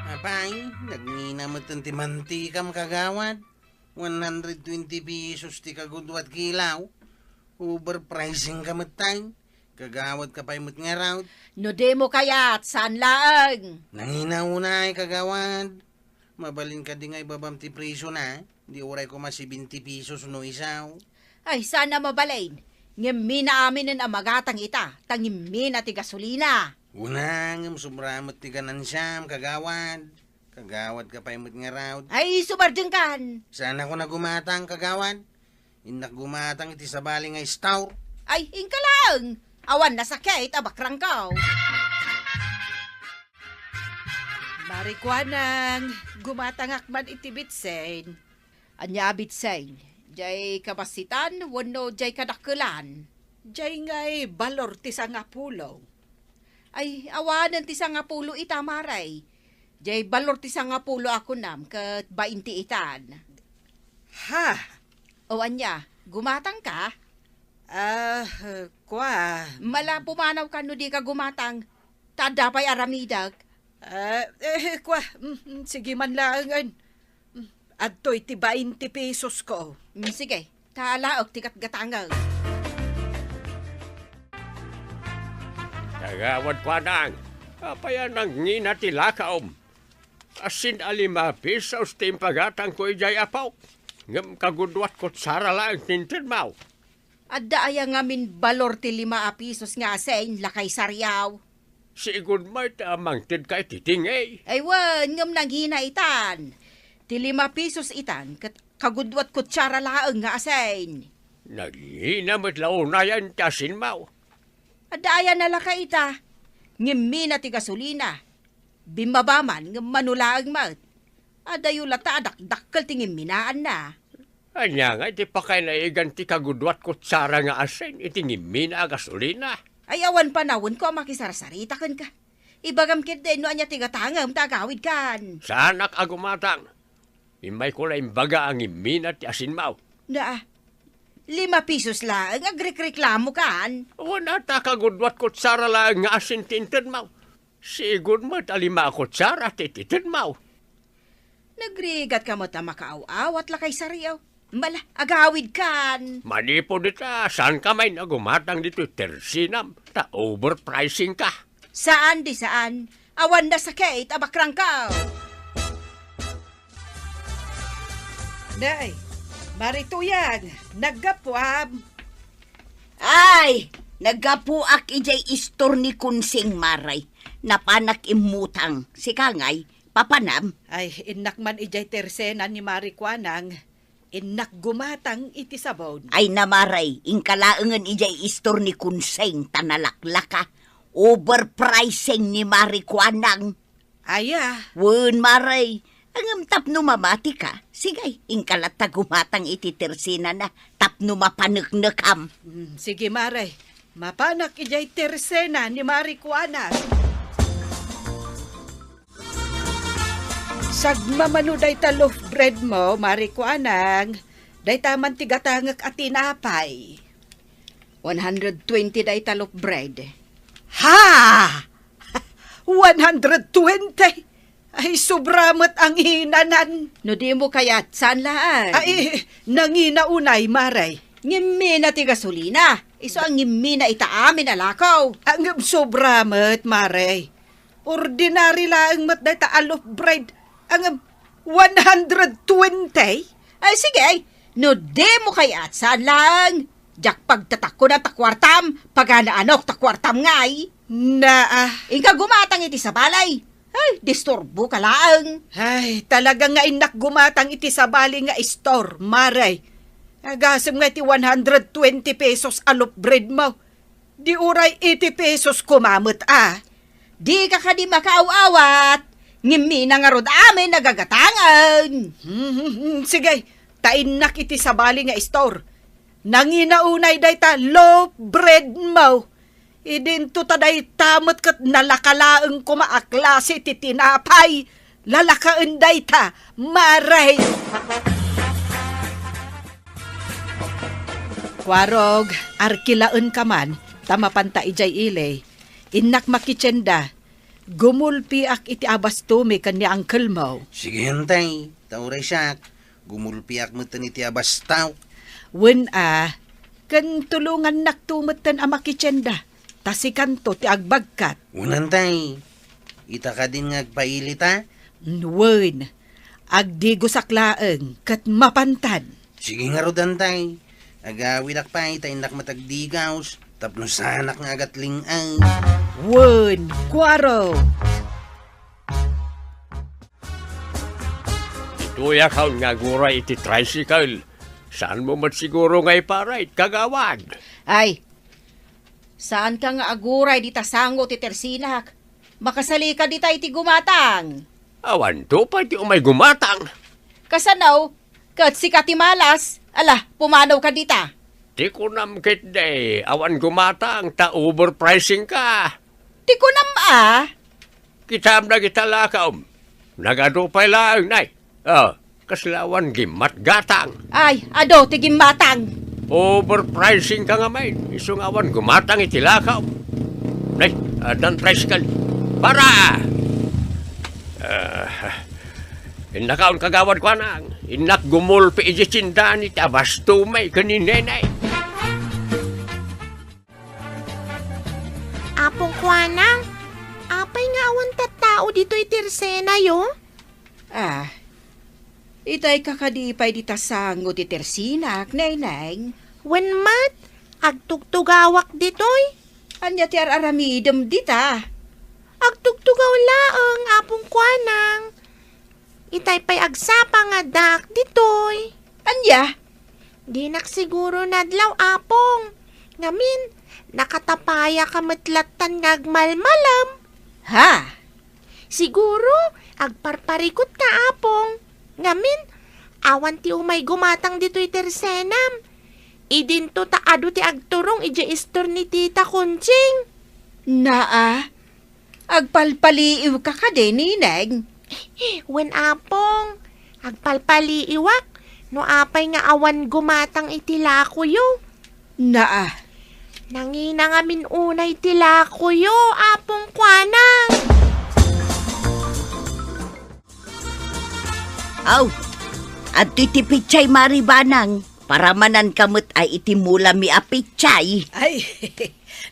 Apay, nagngina metten ti mantikam, kagawad. One hundred twenty pesos ti kaguduat kilaw. Overpricing ka met, tay. Kagawad ka pay met ngarud. No dimo kayat, saan laeng. Nangina unay, kagawad. Mabalin kadi nga ibabam ti presyo na? Di uray koma seventy pesos no isaw. Ay, saan a mabalin. Ngem minaaminen a magatang ita, ta ngimmina ti gasolina. Una, ngem sobra met ti ganansiam, kagawad. Kagawad ka pay met ngarud. Ay, sumardengkan! Saan ako na gumatang, kagawad? Innak gumatang iti sabali nga store. Ay, inka laeng! Awan nasakit a bakrangkaw. Mari Kuanang, gumatangak man iti bitsen. Ania a bitsen? Jay kabassitan wenno jay kadakkelan? Jay ngay balor ti sangapulo. Ay, awanen ti sangapulo ita, Mari. Jay balor ti sangapulo a kunam ket bainti itan. Ha? O ania, gumatangka? Ah, kua. Mala pumanawka no dika gumatang. Ta adda pay aramidek. Ah, eh, kua, mm, mm, sige man laengen. Mm, adtoy ti bainte pesos ko. Mm, sige, ta alaek ti gatgatangek. Kagawad Kuanang, apay a nangina ti lakaom? Asin a lima pesos ti impagatangko idiay apok, ngem kagudua ti kutsara laeng ti intedmo. Adda aya ngamin balor ti lima a pesos nga asin, lakay Sariaw? Sigud met a mangtedka iti tingey. Ay wen, ngem nangina itan. Ti lima pesos itan, ket kagudua ti kutsara laeng nga asin. Nangina met la unayen ti asinmo. Adda aya nalaka ita, ngimmina ti gasolina. Bimmaba man, ngem mano laeng met. Adayo latta a dakdakkel ti ngimminaanna. Ania ngay ti pakainaigan ti kagudua ti kutsara nga asin iti ngimmina a gasolina? Ay, awan panawenko a makisarsarita kenka. Ibagam ketdi no ania ti gatangem ta agawidkan. Saanak a gumatang. Immayko la imbaga a ngimmina ti asinmo. Na, lima pesos laeng, agrekreklamokan. Wen a ta kagudua ti kutsara laeng nga asin ti intedmo. Sigud met a lima a kutsara ti itedmo. Nagrigatka met a makaaw-awat, lakay Sariaw. Mala, agawidkan. Manipud ita, saanka met a gumatang ditoy tersinam, ta overpricingka. Saan di saan. Awan nasakit a bakrangko. Nay, Mari Tuyang, naggapuam. Ay, naggapuak idiay istor ni Kunsing, Mari. Napanak immutang. Sika ngay, papanam? Ay, innak man idiay tersena ni Mari Kuanang. Innak gumatang iti sabon. Ay na, Mari, inka laengen idiay istor ni Kunsing ta nalaklaka. Overpricing ni Mari Kuanang. Aya? Wen, Mari. Ngem tapno mamatika, sige, inka latta gumatang iti tersinana tapno mapaneknekam. Mm, sige, Mari. Mapanak idiay tersena ni Mari Kuanang. Sagmamano dayta loaf bread mo, Mari Kuanang. Dayta man ti gatangek a tinapay. One hundred twenty dayta loaf bread. Ha? One hundred twenty? Ay, sobra met ang hinanan. No dimo kayat, saan laeng? Ay, nangina unay, Mari. Ngimmina ti gasolina. Isu a ngimmina ita amin a lakaw. Ah, ngem sobra met, Mari. Ordinary laeng met dayta a loaf bread. Ngem one hundred twenty? Ay, sige, ay. No dimo kayat, saan laeng? Diak pagtatakkonan ta kuartam, paganaanok ta kuartam ngay. Naa. Inka gumatang iti sabali. Ay, disturboka laeng. Ay, talaga nga innak gumatang iti sabali nga istor, Mari. Agasem nga iti one hundred twenty pesos a loaf bread mo. Di uray eighty pesos koma met a. Dika kadi makaaw-awat, ngimmina ngarud amin a gagatangen. Hmm, sige, ta innak iti sabali nga istor. Nangina unay dayta loaf bread mo. Idinto ta dayta met ket nalaka laeng koma a klase ti tinapay. Lalakaen dayta, Mari. Kuarog, arkilaenka man, ta mapanta idiay ili. Innak makitienda. Gumulpiak iti abastomi ken ni uncle mo. Sige, Tay, ta uray siak, gumulpiak metten iti abastok. Wen a, ken tulongannakto metten a makitienda, ta sikanto ti agbagkat. Wen, Tay, ita kadin nga agpailita? Wen, agdigosak laeng ket mapantan. Sige ngarud, Tay. Agawidak pay ta innak met agdigos tapno saanak nga agatling-ay. Wen, Kuaro. Ditoyak nga aguray iti tricycle. Saanmo met siguro nga iparayt, kagawad? Ay, saanka nga aguray dita sango ti tersinak. Makasalika dita iti gumatang. Awanto pay ti umay gumatang. Kasano? Ket sika ti malas? Ala, pumanawka dita. Ti kunam ketdi, awan gumatang ta overpricingka. Ti kunam a? Kitaem dagita lakaom. Nagadu pay laeng, nay. Oh, Kasla awan gimmatgatang. Ay, adu ti gimmatang. Overpricing ka ngamin. Isu nga awan gumatang iti lakaw. Nay, addan tricycle. Para! Ah, innakaon, Kagawad Kuanang. Innak gumulpi iti tinda ni ti abasto mi ken ni Neneng. Apong Kuanang, apay nga awan tattao ditoy tersenayo? Ah, itay ka kadi pay dita sango ti tersinak, Neneng? Wen met, agtugtugawak ditoy. Ania ti ar-aramidem dita? Agtugtugaw laeng, Apong Kuanang. Itay pay agsapa nga addaak ditoy. Ania? Dinak siguro nadlaw, Apong. Ngamin, nakatapaya ka met lattan nga agmalmalem. Ha? Siguro, agparparikut ka, Apong. Ngamin, awan ti umay gumatang ditoy tersenam. Idinto ta adu ti agturong idiay istor ni Tita Conching. Naa, agpalpaliiw ka kadi, Neneng? Wen, Apong, agpalpaliiwak no apay nga awan gumatang iti lakoyo. Naa. Nangina ngamin unay ti lakoyo, Apong Kuanang. Aw, adtoy ti pitsay, Mari Banang. Paramanan ka met a iti mulami a pitsay. Ay,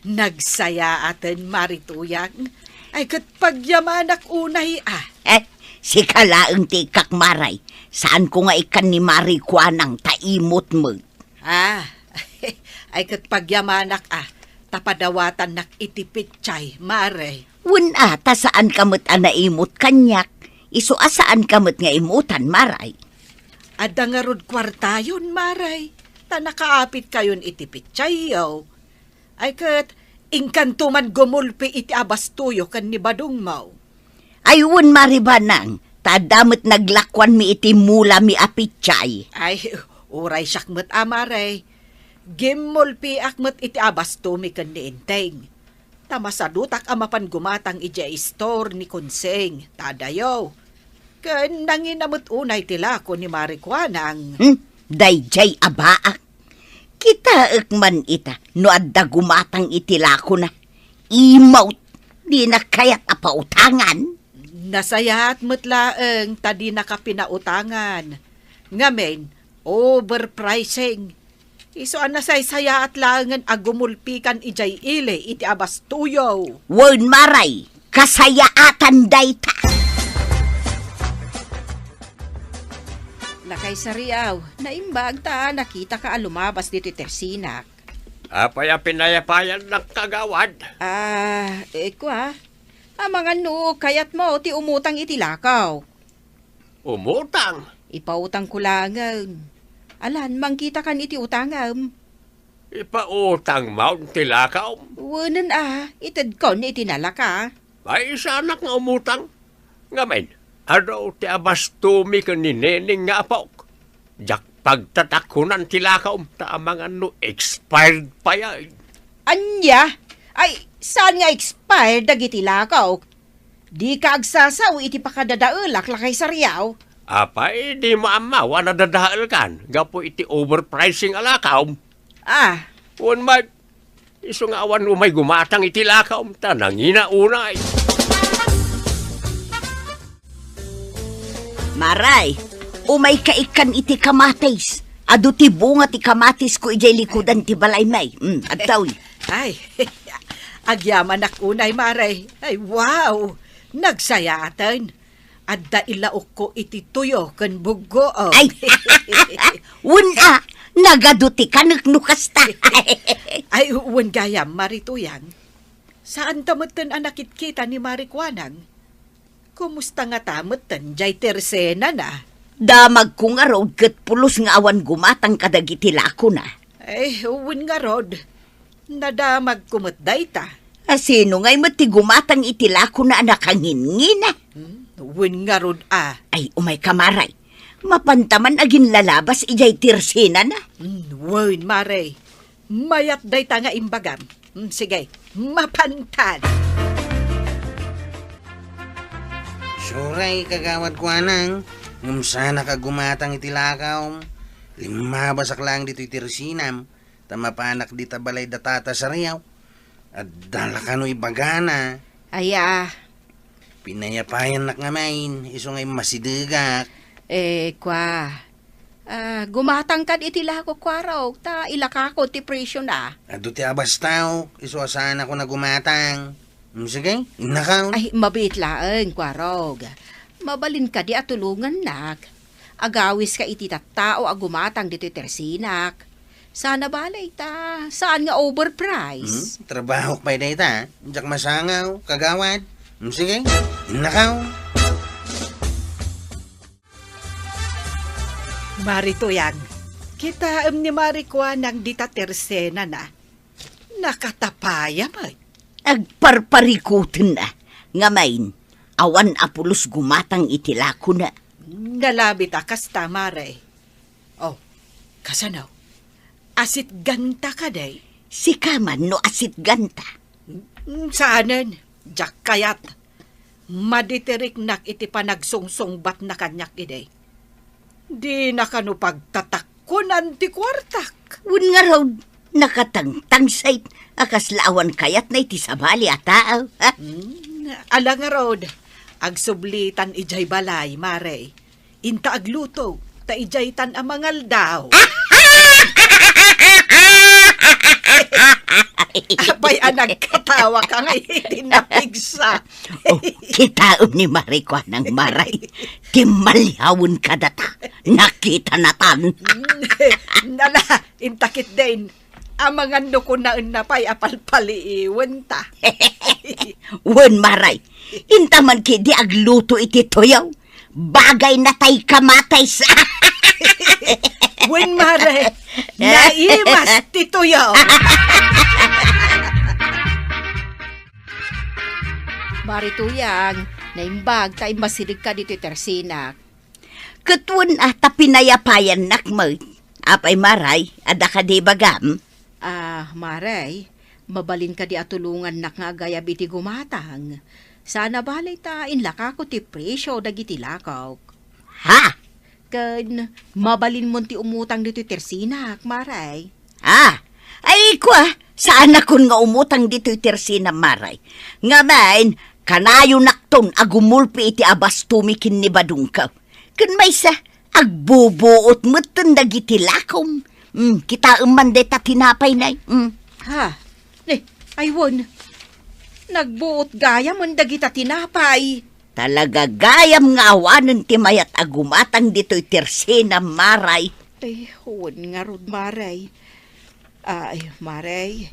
nagsayaaten, Mari Tuyang. Ay, ket pagyamanak unay a. Eh, sika laeng ti ikkak, Maray. Saanko nga ikkan ni Mari Kuanang ta imot met. Ah, ay ket pagyamanak a, ta padawatannak iti pitsay, Mare. Wen a, ta saanka met a naimut kaniak, isu a saanka met nga imutan, Maray. Adda ngarud kuartayon, Maray, ta nakaapitkayon iti pitsayyo. Ay ket, inkanto man gumulpi iti abastoyo ken ni badongmo. Ay wen, Mari Banang, ta adda met naglakuanmi iti mulami a pitsay. Ay, uray siak met a, Mare. Gimmulpiak met iti abastomi ken ni Enteng. Ta masadutak a mapan gumatang idiay istor ni Konseng, ta adayo. Ken nangina met unay ti lako ni Mari Kuanang. Hmm, daydiay a baak. Kitaek man ita no adda gumatang iti lakona. Imawt, dinak kayat a pautangan. Nasayaat met laeng ta dinaka pinautangan. Ngamin, overpricing. Isu a nasaysayaat laengen a gumulpikan idiay ili iti abastoyo. Wen, Maray, kasayaatan dayta. Lakay Sariaw, naimbag ta nakitaka a lumabas ditoy tersinak. Apay a pinayapayannak, kagawad? Ah, eh, kua, amangan no kayatmo ti umutang iti lakaw. Umutang? Ipautangko laengen. Alan, mangkitakan iti utangem. Ipautangmon ti lakawm? Wenen a, itedkon iti nalaka. Ay, saanak nga umutang. Ngamin, adu ti abastomi ken ni Neneng nga apok. Diak pagtatakonan ti lakawm, ta amangan no expired pay. Ania? Ay, saan nga expired dagiti lakawk? Dika agsasao iti pakadadaelak, Lakay Sariaw. Apay, dimo ammo a nadadaelkan gapu iti overpricing a lakawm? Ah. Wen met, isu nga awan umay gumatang iti lakawm ta nangina unay. Maray, umayka ikkan iti kamatis. Adu ti bunga ti kamatisko idiay likudan ti balaymi. Mm, adtoy. Ay, agyamanak unay, Maray. Ay, wow! Nagsayaaten. Adda ilaokko iti tuyo ken buggook. Ay, wen a, nagadu ti kanek no kasta. Ay, wen gayam, Mari Tuyang. Saanta metten a nakitkita ni Mari Kuanang. Kumusta ngata metten jay tersenana? Damagko ngarud ket pulos nga awan gumatang kadagiti lakona. Ay, wen ngarud. Nadamagko met dayta. A, sino ngay met ti gumatang iti lakona a nakangingina? Hmm, wen ngarud a. Ay, umayka, Maray. Mapanta man aginlalabas idiay tersenana. Hmm, wen, Maray. Mayat dayta nga imbagam. Hmm, sige, mapantan. Suray, Kagawad Kuanang. Ngem saanak a gumatang iti lakawm. Limmabasak laeng ditoy tersinam, ta mapanak dita balay da Tata Sariaw. Adda la kano ibagana. Aya. Pinayapayannak ngamin, isu nga immasidegak. Eh, kua. Ah, gumatang kad iti lakok, kuarok, ta ilakako ti presiona. Adu ti abastawk, isu a saanakon a gumatang. Mm, sige, innakon. Ay, mabiit laeng, kuarok. Mabalin kadi a tulongannak. Agawiska iti tattao a gumatang ditoy tersinak. Sana balay ta, saan nga overprice? Hmm? Trabahok pay dayta, diak masangaw, kagawad. Hmm, sige, innakaw. Mari Tuyang, kitaem ni Mari Kuanang dita tersenana. Nakatapaya met. Agparparikutenna, ngamin, awan a pulos gumatang iti lakona. Nalabit a kasta, Mare. Oh, kasano? Asitganta kadi? Sika man no asitganta. Mm, saanen, diak kayat. Maditiriknak iti panagsungsungbatna kaniak idi. Dina kano pagtatakkonan ti kuartak. Wen ngarud, nakatangtangsit a kasla awan kayatna iti sabali a tao, ha? Mm, ala ngarud, agsublitan idiay balay, Mare. Inta agluto, ta idiaytan a mangaldaw. Apay a nagkatawa ka nga iti napigsa? Oh, kitaem ni Mari Kuanang, Maray. Ti maliawen kadata, nakitanatan. Nala, inta ketdin. Amangan no kunaenna pay a palpaliiwenta. Wen, Maray, inta man ketdi agluto iti tuyaw. Bagayna tay kamatis. Wen, Mare, naimas ti tuyaw. Mari Tuyang, naimbag ta immasidegka ditoy tersinak. Ket wen a ta pinayapayannak met. Apay, Maray, adda kadi ibagam? Ah, Maray, mabalin kadi a tulongannak nga agayab iti gumatang. Sana balay ta inlakako ti presio dagiti lakok. Ha? Ken mabalinmon ti umutang ditoy tersinak, Maray. Ah, ay, kua, saanakon nga umutang ditoy tersinam, Maray. Ngamin, kanayonakton a gumulpi iti abastomi ken ni badongko. Ken maysa, agbubuot metten dagiti lakom. Mm, kitaem man dayta tinapay, nay. Mm. Ha? Ne, ay wen. Nagbuot gayamen dagita tinapay. Talaga gayam nga awanen ti mayat a gumatang ditoy tersinam, Maray. Ay, wen ngarud, Maray. Ay, Maray,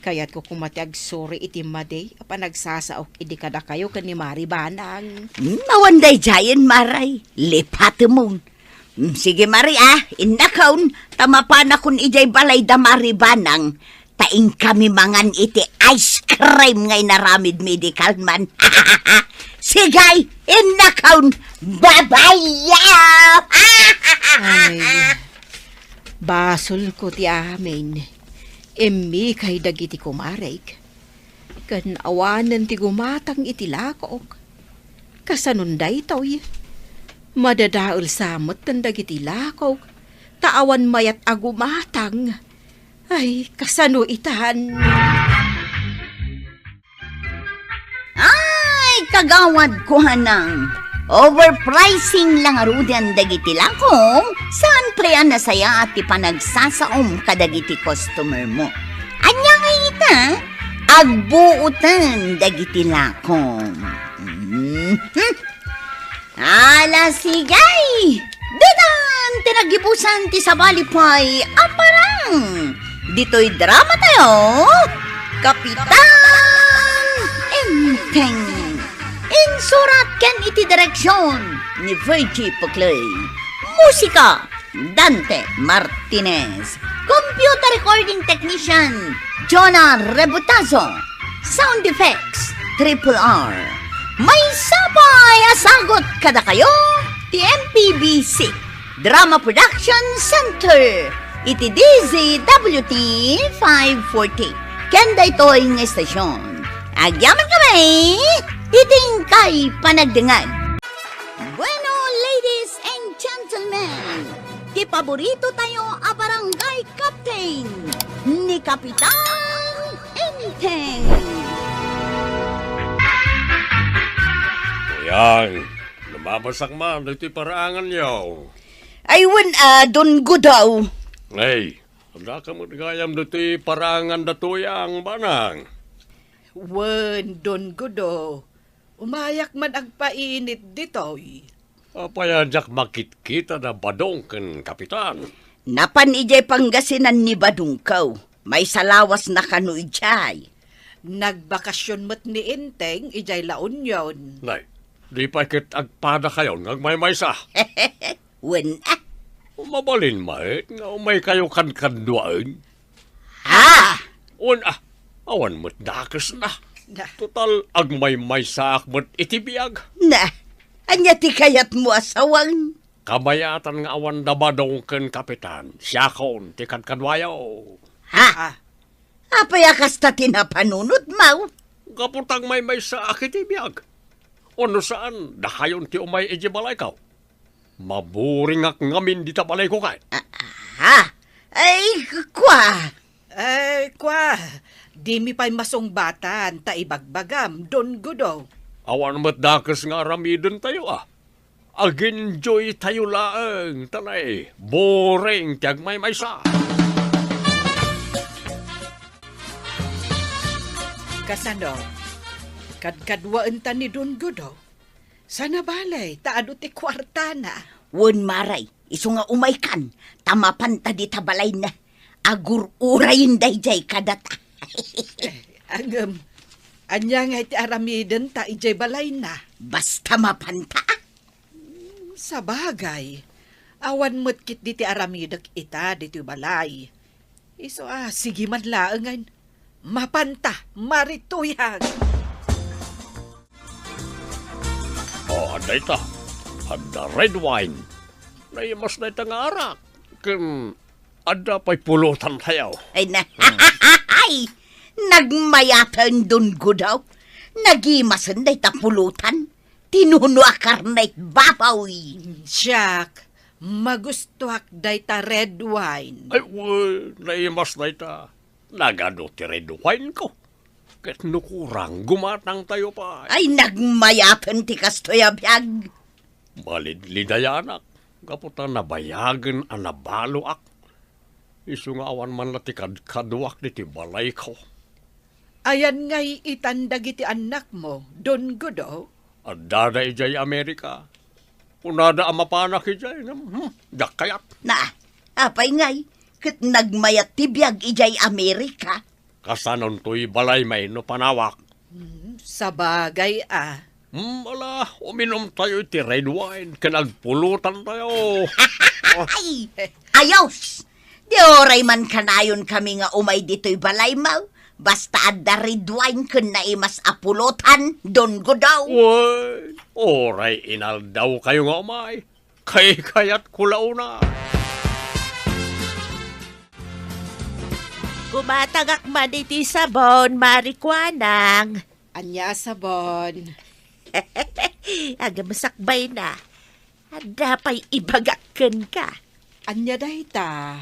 kayatko koma ti agsuri iti madi a panagsasaok idi kadakayo ken ni Mari Banang. Hmm, awan daydiayen, Maray. Lipatemon. Hmm, sige, Mari, ah, innakon, ta mapanakon idiay balay da Mari Banang, ta inkami mangan iti ice cream nga inaramidmi idi kalman. Sige, innakon, bye-bye! Ay. Basolko ti amin. Immikay dagiti kumarek. Ken awanen ti gumatang iti lakok. Kasanon daytoy? Madadael sa metten dagiti lakok, ta awan mayat a gumatang. Ay, kasano itan? Ay, kagawad, kuanang, overpricing la ngaruden dagiti lakom, saan pay a nasayaat ti panagsasaom kadagiti customer mo. Ania ngay ita? Agbuoten dagiti lakom. Mhm. Ala, sige! Ditan ti naggibusan ti sabali pay a parang ditoy drama tayo, Kapitan Enteng. Insurat ken iti direksyon ni Virgie Puclay. Musika, Dante Martinez. Computer recording technician, Jonah Rebutazo. Sound effects, Triple R. Maysa pay a sagut kadakayo ti M P B C Drama Production Center iti D Z W T five forty. Ken daytoy nga estasyon, agyamankami iti inkay panagdengngeg. Bueno, ladies Ti paborito tayo a barangay captain, ni Kapitan Enteng. Tuyang, lumabasak man ditoy paraanganyo. Ay, wen, a, Don Gudaw. Ay, adda ka met gayam ditoy paraangan da Tuyang, banang. Wen, Don Gudaw. Umayak man agpainit ditoy. Apay a diak makitkita da Badong ken Kapitan? Napan idiay Pangasinan ni Badongko. Maysa lawas na kano idiay. Nagbakasyon met ni Enteng idiay La Union. Nay, di pay ket agpadakayon nga agmaymaysa? Wen, a. Mabalin met nga umaykayo kadkaduaen. Ha? Wen, a, awan met dakesna. Na. Total, agmaymaysaak met iti biag. Na, ania ti kayatmo a sawang? Kabayatan nga awan da Badong ken Kapitan, siakon ti kadkaduayo. Ha? Ah. Apay a kasta ti napanunotmo? Gapu ta agmaymaysaak iti biag. Wenno saan, dakayon ti umay iti balayko. Maburingak ngamin dita balayko kay. Ah, ah, ay, kua. Ay, kua. Dimi pay masungbatan ta ibagbagam, Don Gudo. Awan met dakes nga aramidentayo, a. Ag-enjoy tayo laeng, ta nay, boring ti agmaymaysa. Kasano? Kadkaduaenta ni Don Gudo? Sana balay, ta adu ti kuartana. Wen, Maray, isu nga umaykan, ta mapanta dita balayna. Agur-urayen daydiay kadata. Eh, ngem, ania nga iti aramidenta idiay balayna? Basta mapanta. Sabagay, awan met ketdi ti aramidek ita ditoy balay. Isu a, sige man laengen. Mapanta, Mari Tuyang. O, adda ita. Adda red wine. Naimas dayta nga arak. Ken adda pay pulotantayo. Ay na. Ay, nagmayaten Don Gudo. Nagimasen dayta pulotan. Tinuno a karne iti baboy. Siak, magustuak dayta red wine. Ay, wen, naimas dayta. Nagadu ti red wine ko. Ket no kurang, gumatangtayo pay. Ay, nagmayaten ti kastoy a biag. Malinlidayanak, gapu ta nabayagen a nabaloak. Isu nga awan man la ti kadkaduak ditoy balayko. Ayan ngay itan dagiti annakmo, Don Gudo? Addada idiay Amerika. Kunada a mapanak idiay, ngem, hmm, diak kayat. Na, apay ngay, ket nagmayat ti biag idiay Amerika? Kasanontoy balaymi no panawak? Hmm, sabagay a. Hmm, ala, uminumtayo iti red wine, ken agpulotantayo. Ay, ayos! Di uray man kanayon kami nga umay ditoy balaymo, basta adda red wine ken naimas a pulotan, Don Gudo. Wen, uray inaldawkayo nga umay. Kaykayatko la una. Kumatagak man iti sabon, Mari Kuanang. Ania a sabon? Agam sakbay na. Adda pay ibagak kenka. Ania dayta?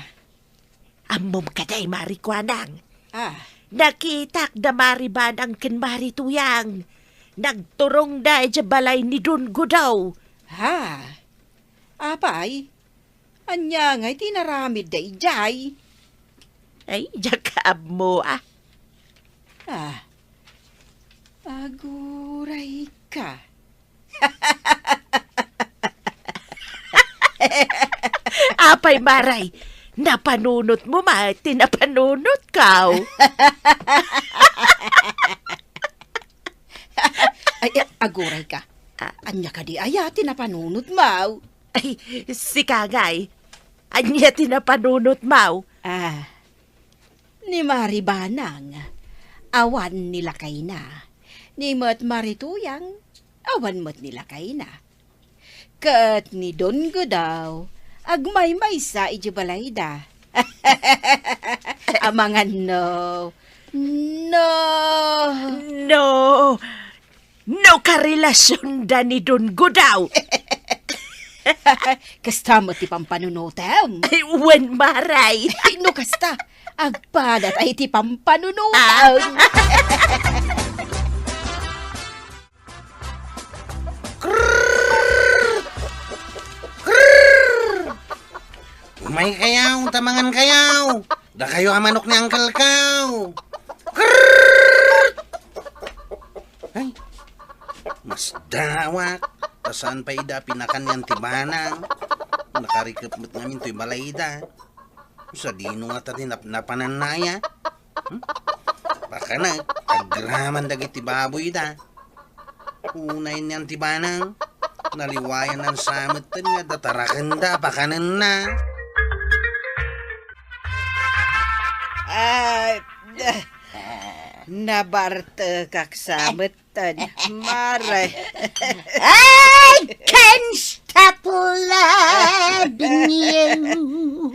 Ammom kadi, Mari Kuanang? Ah. Nakitak da Mari Banang ken Mari Tuyang. Nagturongda idiay balay ni Don Gudo. Ha? Apay? Ania ngay ti inaramidda idiay? Ay, diak ammo, a. Ah. Aguray ka. Apay, Maray, napanunotmo met ti napanunotko? Ay, ay, aguray ka. Ah. Ania kadi aya ti napanunotmo? Ay, sika ngay. Ania ti napanunotmo? Ah, ni Mari Banang, awan ni lakayna. Ni met Mari Tuyang, awan met ni lakayna. Ket ni Don Gudaw, agmaymaysa idiay balayda. Amangan no, no. No, no karelasionda ni Don Gudaw. Kasta met ti pampanunotem. Ay, wen, Mare. Ay, no kasta, agpalatayo ti pampanunotem. Ah. Umaykayo, ta mangankayo. Dakayo a manok ni Uncle Kaw. Ay, masdaawak. Ta saan pay ida pinakan ni Auntie Banang. Nakarikep met ngamin toy balayda. Sadino ngata ti nap-, napananna aya? Hmm? Pakanek, agraman dagiti baboyda. Unay ni Auntie Banang, naliwayanna sa metten nga adda tarakenda a pakanenna. Ah, nabartekak sa metten, Mare. I can't stop loving you.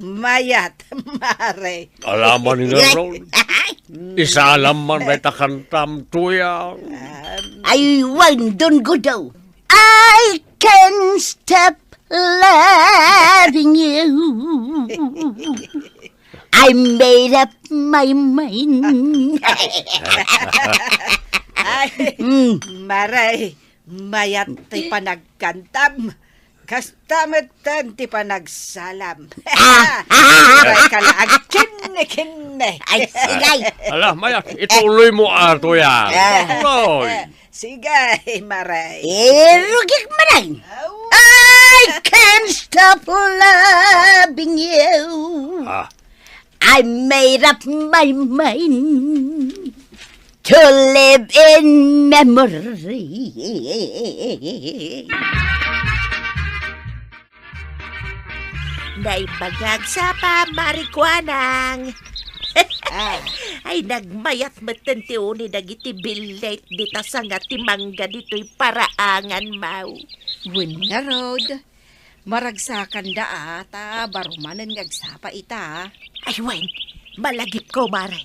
Mayat, Mare. Alaman ni Ron. Isaalam man dayta kantam, Tuyang. Ay, wen, Don Gudo. I can't stop loving you. I made up my mind. Ay, Mm. Mare, mayat ti panagkantam. Kasta metten ti panagsalam. Ah! Ay, kala, agkinne-kinne. Ay, sige. Ala, Maya, ituloy mo ato yan. Ah. Tuloy. Sige, Mare. Irugik manen. Aw. I can't stop loving you. Ah. I made up my mind to live in memory. Naimbag nga agsapa, Mare Kuanang. Ah. Ay, nagmayat metten ti uni dagiti billit dita sanga ti mangga ditoy paraangan, maw. Wen ngarud, maragsakanda a, ta baro manen nga agsapa ita. Ay, wen, malagipko, Mare.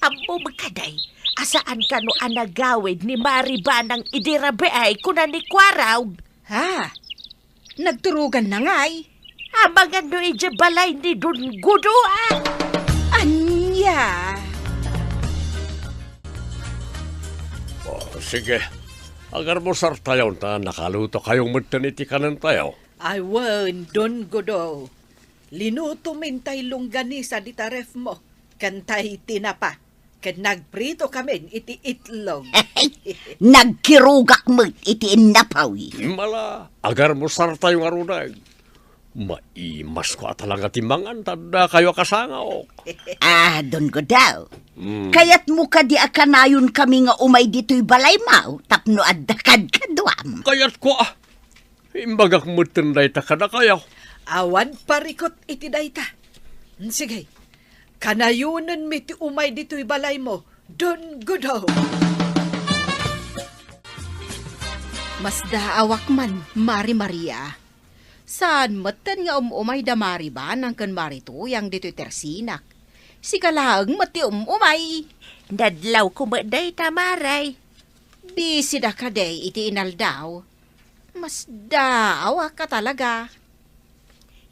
Ammom kadi a saan kano a nagawid ni Mare Banang idi rabii kuna ni Kuarog? Ha? Nagturoganna ngay? Amangan no idiay balay ni Don Gudo, a? Ania? Oh, sige. Agarmusartayo ta nakalutokayo metten iti kanentayo. Ay, wen, Don Gudo. Linutomin tay longganisa dita refmo, ken tay tinapa, ken nagpritokamin iti itlog. Nagkirugak met iti innapaw. Mala, agarmusartayo ngaruden. Maimasko a talaga ti mangan, ta addakayo a kasangaok. Ah, Don Gudo. Mm. Kayatmo kadi a kanayonmi nga umay ditoy balaymo tapno adda kadkaduam? Kayatko, a. Imbagak metten dayta kadakayo. Awan parikut iti dayta. Sige, kanayonenmi ti umay ditoy balaymo, Don Gudo. Masdaawak man, Mare Maria. Saan metten nga um-umay da Mare Banang ken Mare Tuyang ditoy tersinak. Sika laeng met ti um-umay. Nadlawko met dayta, Mare. Bisida kadi iti inaldaw? Masdaawak a talaga.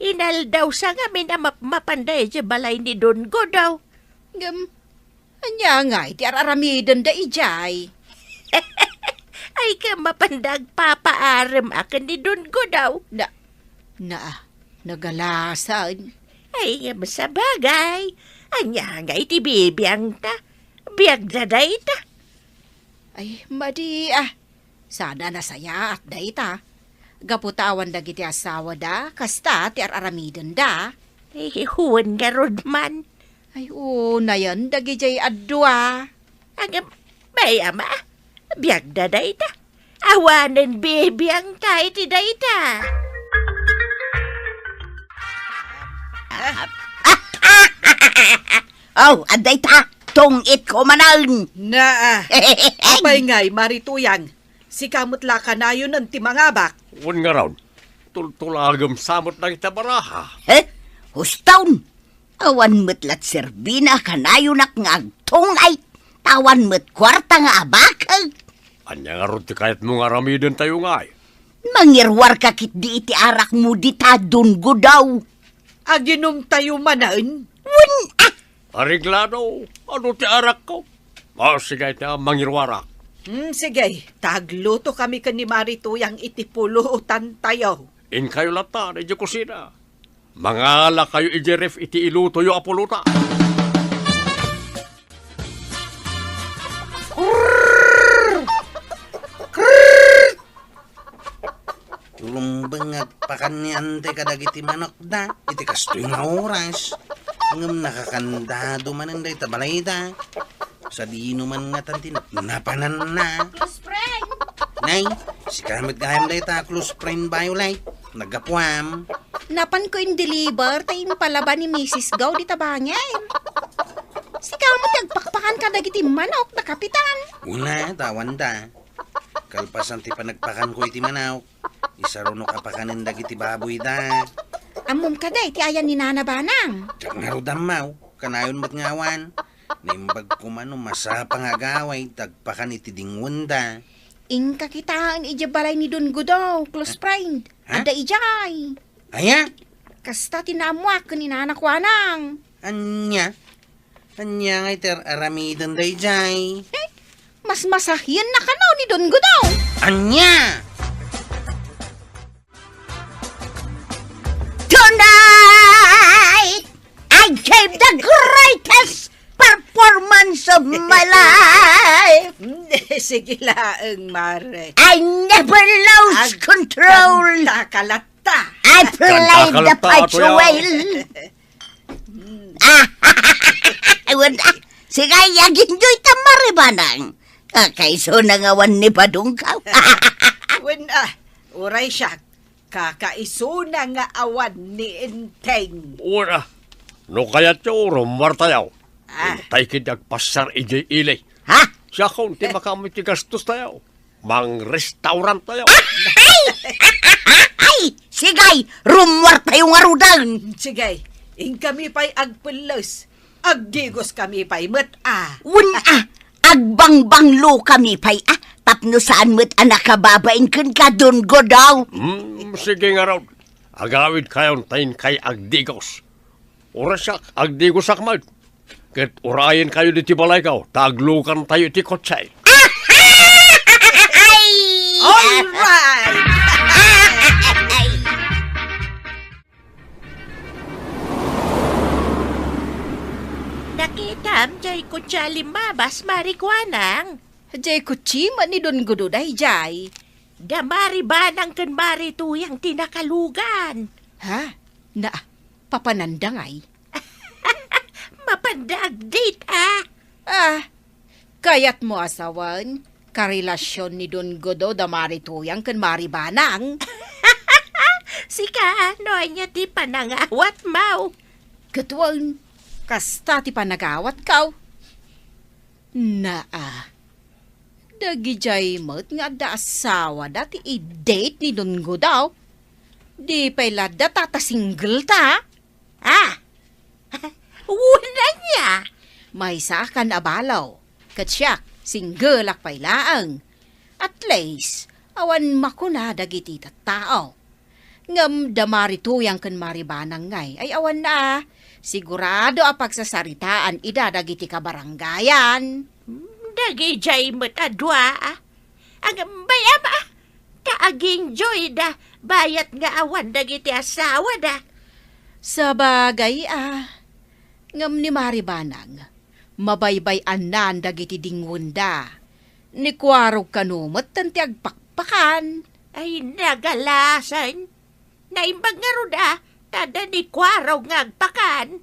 Inaldaw sa ngamin a mapmapanda idiay balay ni Don Gudo. Ngem, ania ngay ti ar-aramidenda idiay? Ay, ket mapanda agpapaarem a ken ni Don Gudo. Na, na, nagalasan. Ay, ngem sabagay. Ania ngay ti bibiangta? Biagda dayta. Ay, madi, a. Saan a nasayaat dayta. Gapu ta awan dagiti asawada, kasta ti ar-aramidenda. Ay, wen ngarud man. Ay, unayen dagidiay a dua. Ngem, bay-am a, biagda dayta. Awanen bibiangta iti dayta. Oh, adda ita. Tungitko manen. Na, a. Apay ngay, Mare Tuyang? Sika met la kanayonen ti mangabak. Wen ngarud, tultulagem sa met dagita baraha. He? Huston, awan met la serbina a kanayonak nga agtungay, ta awan met kuarta nga abakek. Ania ngarud ti kayatmo nga aramidentayo ngay? Mangiruarka ketdi iti arakmo dita, Don Gudaw. Aginumtayo manen? Wen, ah! Areglado, adu ti arakko? O, sige, ita, mangiruarak. Hmm, sige, ta aglutokami ken ni Mari Tuyang iti pulutantayo. Inkayo latta idiay kusina. Mangalakayo idiay ref iti ilutoyo a pulutan. Lumbeng nga agpakan ni Ante kadagiti manokda iti kastoy nga oras. Ngem nakakandado manen dayta balayda. Sadino man ngatan ti napananna. Close friend! Nay, sika met gayam dayta, close friend Violet. Naggapuam. Napanko in-deliver ta impalaba ni Misis Gaw dita bangir. Sika met ti agpakpakan kadagiti manok da Kapitan. Una, tawanda. Kalpasan ti panagpakanko iti manok, isarunok a pakanen dagiti baboyda. Ammom kadi ti ayan ni Nana Banang? Diak ngarud ammo, kanayon met nga awan. Naimbag koma no masapa nga agawid ta agpakan iti dingwenda. Inka kitaen idiay balay ni Don Gudaw, close friend. Ha? Adda idiay. Aya? Kasta ti naammoak ken ni Nana Kuanang. Ania? Ania ngay ti ar-aramiden daydiay? Eh, mas masahienna kano ni Don Gudaw. Ania? Tonight, I gave the greatest performance of my life. Sige laeng, Mare. I never lose control. Agkanta ka latta. I play the part well. Ah, wen, ah, sige, ag-enjoy ta, Mari Banang. Kakaisuna nga awan ni Badong Gaw. Wen, ah, uray siak, kakaisuna nga awan ni Enteng. Wen, ah, no kayatyo, rummuartayo. Ah. Intay ket agpassar idiay ili. Ha? Siakon ti makaammo iti gastostayo. Mangrestauranttayo. Ay! Ay! Sige, rummuartayo ngaruden. Sige, inkami pay agpelles. Agdigoskami pay met, a. Wen, a, agbangbanglokami pay, a, tapno saan met a nakababain kenka, Don Gudaw. Hmm, sige ngarud. Agawidkayon ta inkay agdigos. Uray siak, agdigosak met. Ket urayenkayo ditoy balayko, ta aglukantayo iti kotse. All right! Nakitam, diay kotse a limmabas, Mari Kuanang. Diay kotse met ni Don Gudo daydiay. Da Mari Banang ken Mari Tuyang ti nakalugan. Ha? Na, papananda ngay? Mapanda agdate, a? Ah, kayatmo a sawen, karelasion ni Don Gudo da Mari Tuyang ken Mari Banang? Sika, no ania ti panangawatmo? Ket wen, kasta ti panagawatko. Naa, dagidiay met nga adda asawada ti i-date ni Don Gudo. Di pay la adda ta, ta single ta. Ah! Wen ania? Maysakan a balo, ket siak, singgelak pay laeng. At least, awan makuna dagiti tattao. Ngem da Mari Tuyang ken Mari Banang ngay, ay awan a, sigurado a pagsasaritaan ida dagiti kabarangayan. Dagidiay met a dua, a. Ngem bay-am, a, ta aginjoyda, bayat nga awan dagiti asawada. Sabagay, a, ngem ni Mari Banang, mabaybay-annan dagiti dingwenda. Ni Kuarog kano metten ti agpakpakan. Ay, nagalasen. Naimbag ngarud a, ta adda ni Kuarog nga agpakan.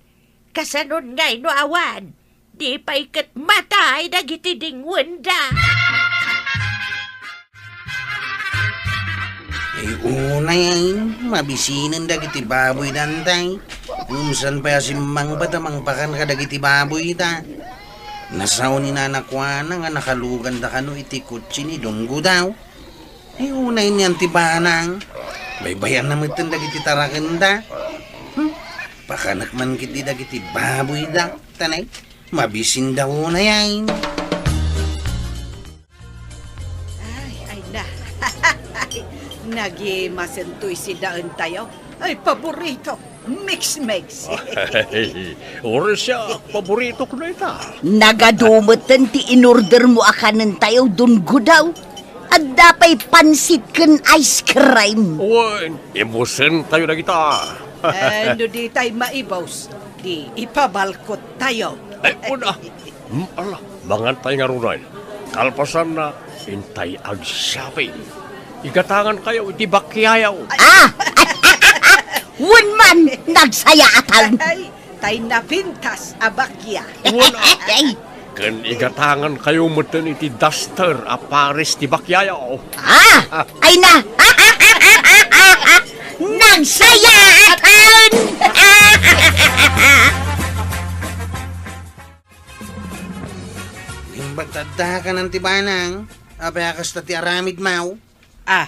Kasanon ngay no awan? Di pay ket matay dagiti dingwenda. Ay, unay, ay, mabisinen dagiti baboyda, tay. Ngem saan pay a simmangpet a mangpakan kadagiti baboyda. Nasao ni Nana Kuana nga nakaluganda kano iti kotse ni Don Gudaw. Ay, unay niyan ti banang. Baybay-anna metten dagiti tarakenda. Hmm? Pakanek man ketdi dagiti baboyda. Tanay, mabisinda unay, ay. Nagimasen toy sidaentayo. Ay, paborito. Mix-mix. Ay, uray siak, paboritok dayta. Nagadu metten ti inordermo a kanentayo, Don Gudaw. Adda pay pansit ken ice cream. Wen, ibusentayo dagita. Eh, no ditay maibus, di ipabalkottayo. Ay, una. Hmm, ala, mangantayo ngaruden. Kalpasanna, intay ag-shopping. Igatangankayo iti bakiayaw. Ah! Wen man, nagsayaatan. Ay, tay napintas a bakia. Wen, ah. Ay. Ken igatangankayo metten iti duster a pares ti bakiayaw. Ah! Ay na! Nagsayaatan! Imbag ta adda kanan ti banang, apay a kasta ti aramidmo? Ah,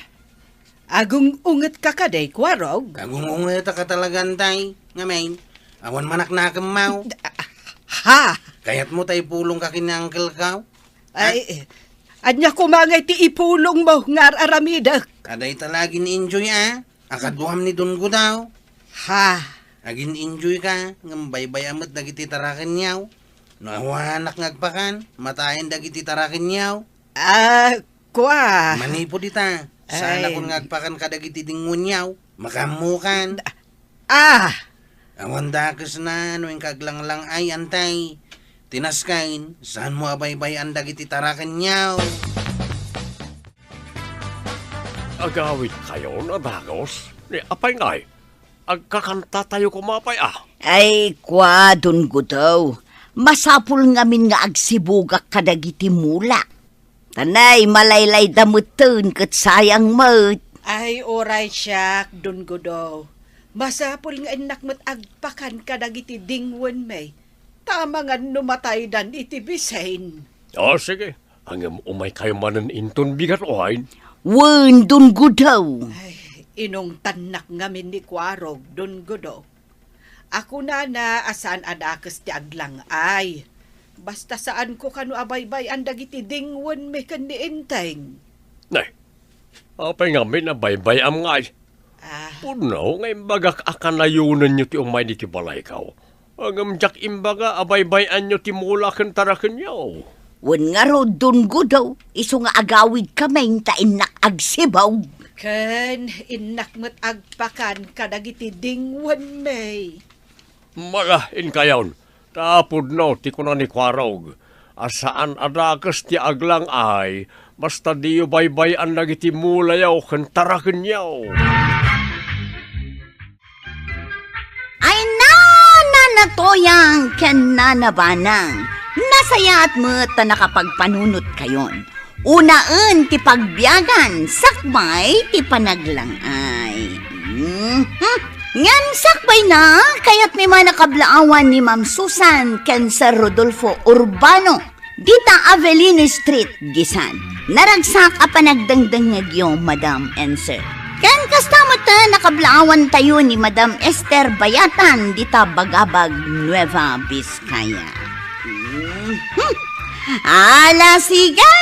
agung-ungetka kadi, Kuarog? Agung-ungetak a talaga, tay. Ngamin, awan manaknakemmo. Ha? Kayatmo ta ipulongka ken ni uncle-ko? Ay, ania koma ngay ti ipulongmo nga ar-aramidek? Adda ita la agin-enjoy a, a kaduam ni Don Gudaw. Ha? Agin-enjoy ka, ngem baybay-am met dagiti tarakenyo. No awanak nga agpakan, matayen dagiti tarakenyo. Ah, kua. Manipud ita, saanakon nga agpakan kadagiti dingwenyo. Makaammokan. Ah! Awan dakesna no inka aglanglang-ay, tay. Ti nasken, saanmo a baybay-an dagiti tarakenyo. Agawidkayon a dagus? Ni apay ngay? Agkakantatayo koma pay a? Ay, kua, Don Gudaw. Masapul ngamin nga agsibugak kadagiti mula. Tanay, malaylayda metten ket sayang met. Ay, uray siak, Don Gudaw. Masapul nga innak met agpakan kadagiti dingwenmi. Ta amangan no mataydan iti bisin. O, sige. Ngem umaykayo manen inton bigat, uray. Wen, Don Gudaw. Ay, inungtannak ngamin ni Kuarog, Don Gudaw. A kunana a saan a dakes ti aglang-ay. Basta saanko kano a baybay-an dagiti dingwenmi ken ni Enteng. Nay, apay ngamin a baybay-am ngay? Ah. Pudno nga imbagak a kanayonenyo ti umay ditoy balayko. Ngem diak imbaga a baybay-anyo ti mula ken tarakenyo. Wen ngarud, Don Gudaw, isu nga agawidkamin ta innak agsibug. Ken innak met agpakan kadagiti dingwenmi. Mala, inkayon, ta pudno ti kuna ni Kuarog, a saan a dakes ti aglang-ay, basta diyo baybay-an dagiti mulayo ken tarakenyo. Ay, na, Nana Toyang ken Nana Banang, nasayaat met ta nakapagpanunotkayon. Unaen ti pagbiagan, sakbay ti panaglang-ay. Mhm. Ngem sakbayna, kayatmi man a kablaawan ni Ma'am Susan ken Sir Rodolfo Urbano. Dita Avelino Street, Gisan. Naragsak a panagdengdengngegyo, Madam and Sir. Ken kasta met a nakablaawantayo ni Madam Esther Bayatan dita Bagabag, Nueva Vizcaya. Mhm. Ala, sige!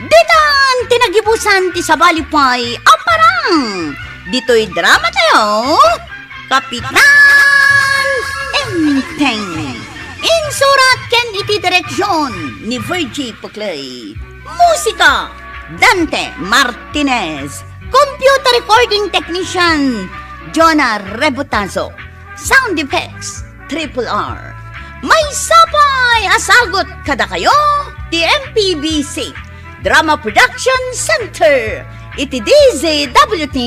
Ditan ti nagibusan ti sabali pay a parang ditoy drama tayo. Kapitan Enteng. Insurat ken iti direksion ni Virgie Puclay. Musika, Dante Martinez. Computer recording technician, Jonah Rebotazo. Sound effects, Triple R. Maysa pay a sagut kadakayo ti M P B C Drama Production Center iti D Z W T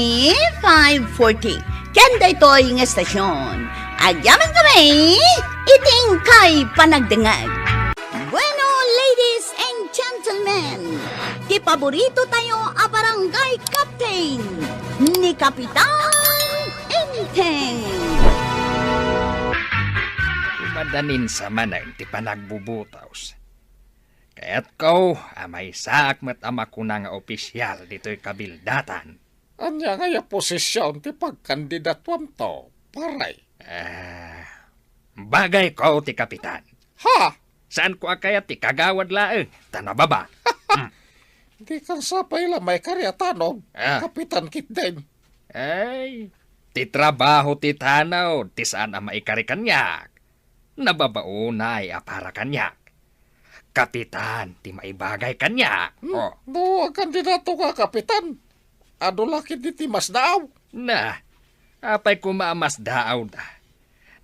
five forty. Ken daytoy nga estasion, agyamankami iti inkay panagdengngeg. Bueno, ladies and gentlemen, ti paborito tayo a barangay captain, ni Kapitan Enteng. Madanin sa manen ti panagbubutos. Kayatko a maysaak met a makuna nga opisial ditoy kabildatan. Ania ngay a posisyon ti pagkandidatuamto, pare? Ah, bagayko ti kapitan. Ha? Saanko a kayat ti kagawad laeng, ta nababa. Hmm. Dikan sa pay la maikari a tanod, Ah. Kapitan Kitden. Ay, ti trabaho ti tanod ti saan a maikari kaniak. Nababaonay a para kaniak. Kapitan ti maibagay kaniak. Hmm, Oh. No, agkandidato ka, Kapitan. Adu la ketdi ti masdaaw. Na, apay koma a masdaaw da?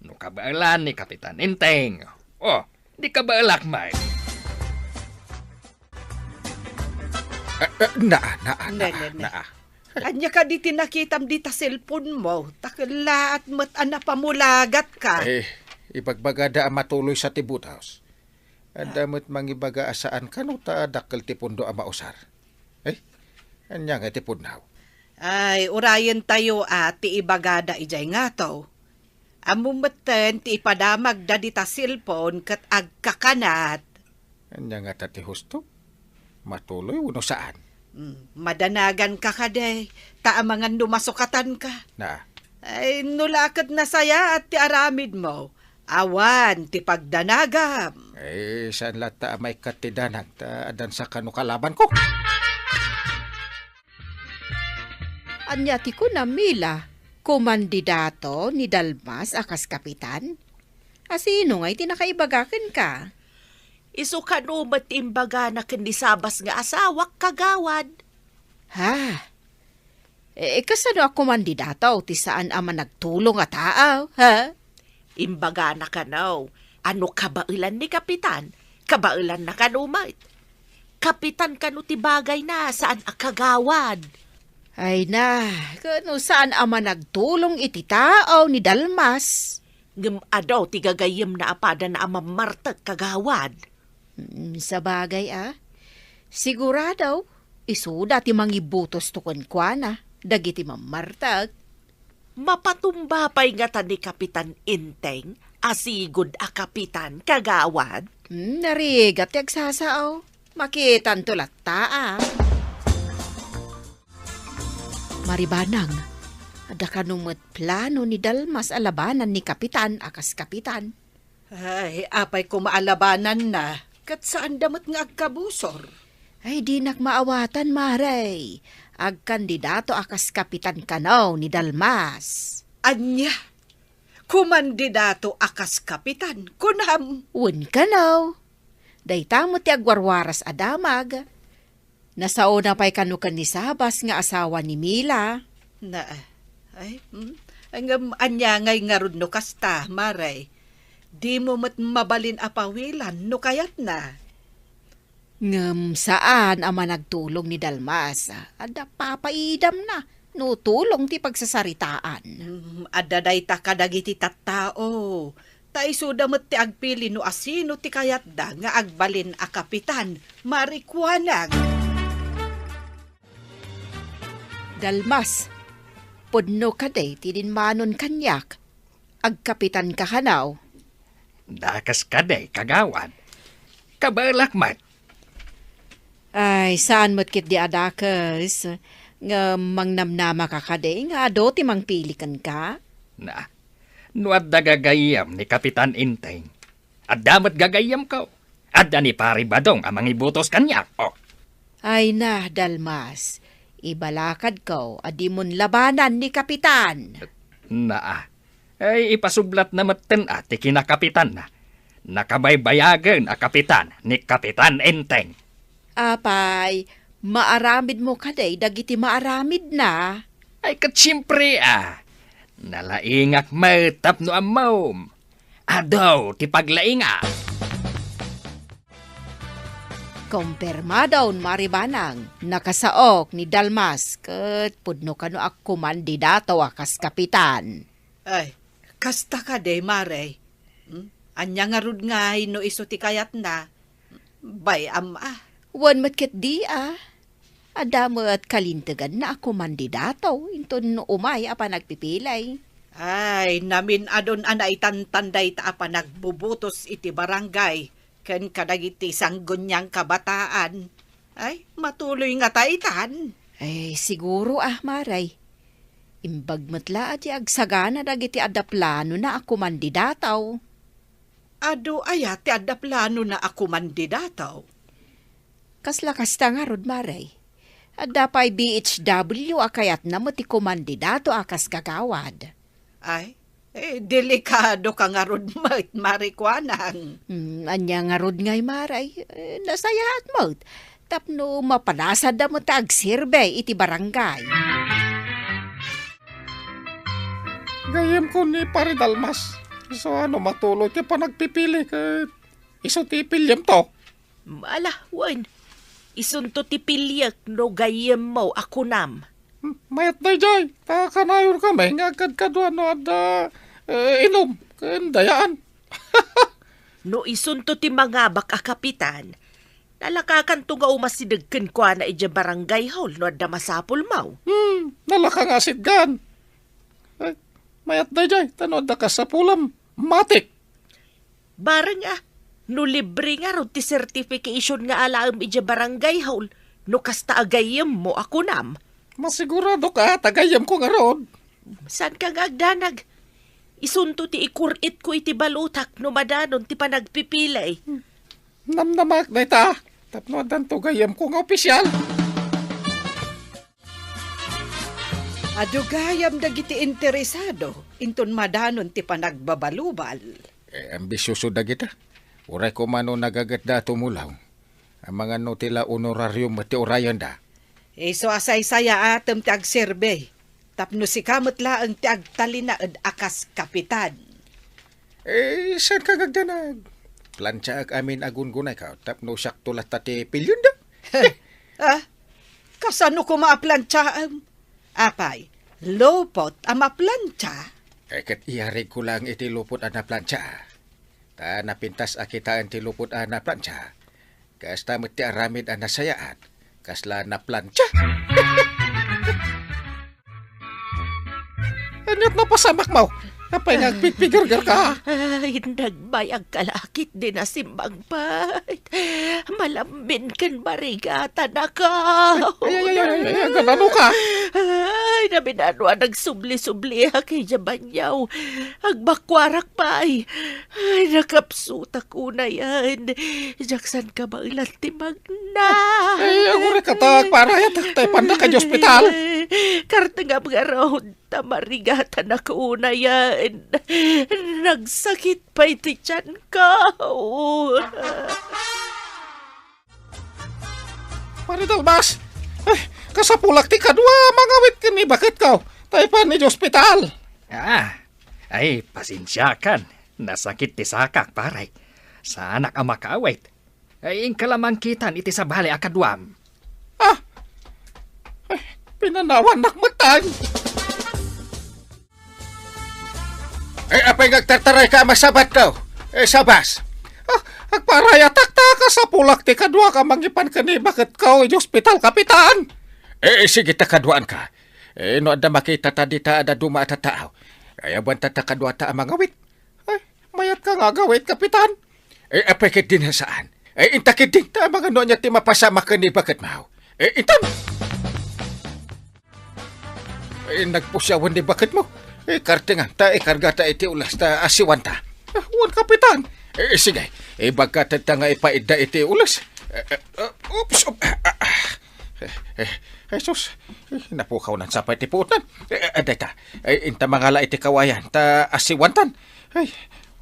No kabaelan ni Kapitan Enteng. Oh, di kabaelak met. Eh, eh, naa, naa, Ne, naa, ne, ne. naa. Ania kadi ti nakitam dita cellphone mo? Ta kellaat met a napamulagat ka. Eh, ibagbagada a matuloy sa ti butos. Adda met mangibaga a saan kano ta dakkel ti pundo a mausar. Eh, ania nga ti pudno? Ay, urayentayo a ti ibagada idiay ngato. Ammom metten ti ipadamagda dita cellphone ket agkakanat. Ania ngata ti husto? Matuloy wenno saan? Hmm, madanaganka kadi, ta amangan no masukatanka. Na. Ay, no la ket nasayaat ti aramidmo, awan ti pagdanagam. Eh, saan latta a maikkat ti danag ta addan sa kano kalabanko? Ania ti kunam, Mila? Kumandidato ni Dalmas a kas kapitan? A sino ngay ti nakaibaga kenka? Isu kano met ti imbagana ken ni Sabas nga asawak, kagawad. Ha? Eh, kasano a kumandidato ti saan a managtulong a tao, ha? Imbagana kano a no kabaelan ni Kapitan, kabaelanna kano met. Kapitan kano ti bagayna, saan a kagawad. Ay na, kano saan a managtulong iti tao ni Dalmas? Ngem adu ti gagayyemna a padana a mammartek, kagawad. Mm, sabagay a. Sigurado, isuda ti mangibutosto kenkuana, dagiti mammartek. Mapatumba pay ngata ni Kapitan Enteng a sigud a kapitan, kagawad? Hmm, narigat ti agsasao. Makitanto latta a. Maribanang, adda kano met plano ni Dalmas a labanan ni Kapitan a kas kapitan? Ay, apay koma a labananna, ket saanda met nga agkabusor. Ay, dinak maawatan, Mare. Agkandidato a kas kapitan kano ni Dalmas. Ania? Kumandidato a kas kapitan, kunam? Wen kano. Dayta met ti agwarwaras a damag. Nasaona pay kano ken ni Sabas nga asawa ni Mila. Na, ay, hmm? Ngem ania ngay ngarud no kasta, Mare? Dimo met mabalin a pawilan no kayatna. Ngem saan a managtulong ni Dalmas. Adda papaidamna no tulong ti pagsasaritaan. Hmm, adda dayta kadagiti tattao. Ta isuda met ti agpili no asino ti kayatda nga agbalin a kapitan, marikuanang. Dalmas, pudno kadi ti dinmanon kaniak. Agkapitan ka kanaw? Dakas kadi, kagawad. Kabaelak met. Ay, saan met ketdi a dakes? Nga mangnamnama ka kadi nga adu ti mangpili kenka? Na, no adda gagayyem ni Kapitan Enteng, adda met gagayyemko. Adda ni Pari Badong a mangibutos kaniak. Oh. Ay na, Dalmas, ibalakadko a dimon labanan ni Kapitan. Naa. Ay, ipasublatna metten a ti kinakapitanna. Nakabaybayagen a kapitan ni Kapitan Enteng. Apay, maaramidmo kadi dagiti maaramidna? Ay, ket siempre a. Nalaingak met tapno ammom. Adu ti paglaingak. Kompermadon, Maribanang, nakasaok ni Dalmas ket pudno kano a kumandidato a kas kapitan. Ay, kasta kadi, Mare. Hmm? Ania ngarud ngay no isu ti kayatna? Bay-am a. Wen met ketdi a. Adda met kalinteganna a kumandidato inton umay a panagpipili. Ay, namin-adon a naitantan dayta a panagbubutos iti barangay ken kadagiti sangguniang kabataan. Ay, matuloy ngata itan. Ay, siguro a, Mare. Imbag met la a ti agsagana dagiti adda planona a kumandidato. Adu aya ti adda planona a kumandidato? Kasla kasta ngarud, Mare. Adda pay B H W a kayatna met ti kumandidato a kas gagawad. Ay, eh, delikado ka ngarud met, Mare Kuanang. Hmm, ania ngarud ngay, Mare? Eh, nasayaat met. Tapno mapalasadda met ta agserbi iti barangay. Gayyemko ni Pare Dalmas. Isu a no matuloy ti panagpipili ket isu ti ipiliemto. Ala, wen. Isunto ti piliek no gayyemmo a kunam. Hmm, mayat daydiay, ta kanayon kami nga agkadkadua no adda, eh, inum ken dayaan. No isunto ti mangabak a kapitan, nalakakanto nga umasideg kenkuana idiay barangay hall no adda masapulmo. Hmm, nalaka nga asidgan. Ay, mayat daydiay, ta no adda kasapulam, matik. Bareng a, no libre ngarud ti certification nga alaem idiay barangay hall, no kasta a gayyemmo a kunam. Masigurado ka, ta gayyemko ngarud. Saan ka nga agdanag? Isunto ti ikur-itko iti balotak no madanon ti panagpipili. Namnamak dayta, tapno addanto gayyemko nga opisyal. Adu gayam dagiti interesado inton madanon ti panagbabalubal. Eh, ambisyoso dagita. Uray koma no nagagetda a tumulaw. Amangan no ti la honorarium ti urayenda. Isu a saysayaatem ti agserbi, tapno sika met laeng ti agtalinaed a kas kapitan. Eh, saan ka nga agdanag? Plantsaak amin a gungunayko tapno siakto latta ti pilienda. Ah, kasano koma a plantsaem? Apay, lupot a maplantsa? Eh, ket iyarigko laeng iti lupot a naplantsa. Ta napintas a kitaen ti lupot a naplantsa. Kasta met ti aramid a nasayaat. Kasla naplantsa. Aniat napasamakmo? Apay nga agpigpigergerka? Ay, nagbayag ka lakit di nasimbang pay. Malambin ken marigatanaka. Ay, ay, ay, ay, ay, ay, ganano ka? Ay, naminano a nagsubli-subliak idiay banyaw. Agbakuarak pay. Ay, nakapsutak unayen. Diak saan kabaelan ti magna. Ay, agurek ka ta, agparayatak, ta ipanda ka di ospital. Kartengam ngarud, ta marigatanak unayen. Nagsakit pay ti tianko. Pare Dalmas, ay, kasapulak ti kadua a mangawit ken ni baketko, ta ipan idiay ospital. Ah, ay, pasensiakan. Nasakit ti sakak, pare. Saanak a makaawit. Ay, inka la mangkitan iti sabali a kaduam. Ah! Ay, pinanawannak met tan. Eh, apay nga agtartarayka a masabatko? Eh, sabas. Ah, agparayatak ta kasapulak ti kaduak a mangipan ken ni baketko idiay ospital, Kapitan. Eh, sige ta kaduaanka. Eh, no adda makitata dita a dadduma a tattao, ay, awan ta kaduata a mangawit. Ay, mayatka nga agawit, Kapitan. Eh, apay ket di nasaan? Eh, inta ket di, ta amangan no ania ti mapasamak ken ni baketmo. Eh, intan! Eh, nagpusiawan ni baketmo. Eh, kartengan ta, ikargata iti ulas ta asiwanta. Ah, wen, Kapitan. Eh, sige, ibagka ta nga ipaidda iti ulas. Eh, eh, eh, oops, op, ah, ah, ah. Eh, eh, Jesus, eh, napukawnan sa pay ti puotnan. Eh, eh, dayta, eh, inta mangala iti kawayan, ta asiwantan. Ay,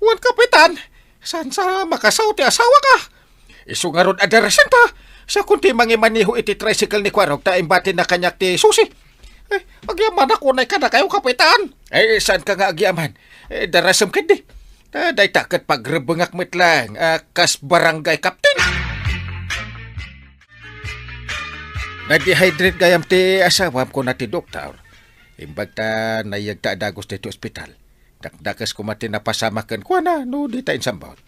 wen, Kapitan, saan sa makasao ti asawaka? Isu ngarud a darasenta. Siakon ti mangimaneho iti tricycle ni Kuarog ta imbatina kaniak ti susi. Eh, agyamanak unay kadakayo, Kapitan. Eh, saan ka nga agyaman? Eh, darasem ketdi. Ta dayta ket pagrebengak met lang, ah, kas barangay captain. Na-dehydrate gayam ti asawam, kuna ti doktor. Imbag ta naiyagta a dagus ditoy ospital. Dakdakes koma ti napasamak kenkuana no dita insambut.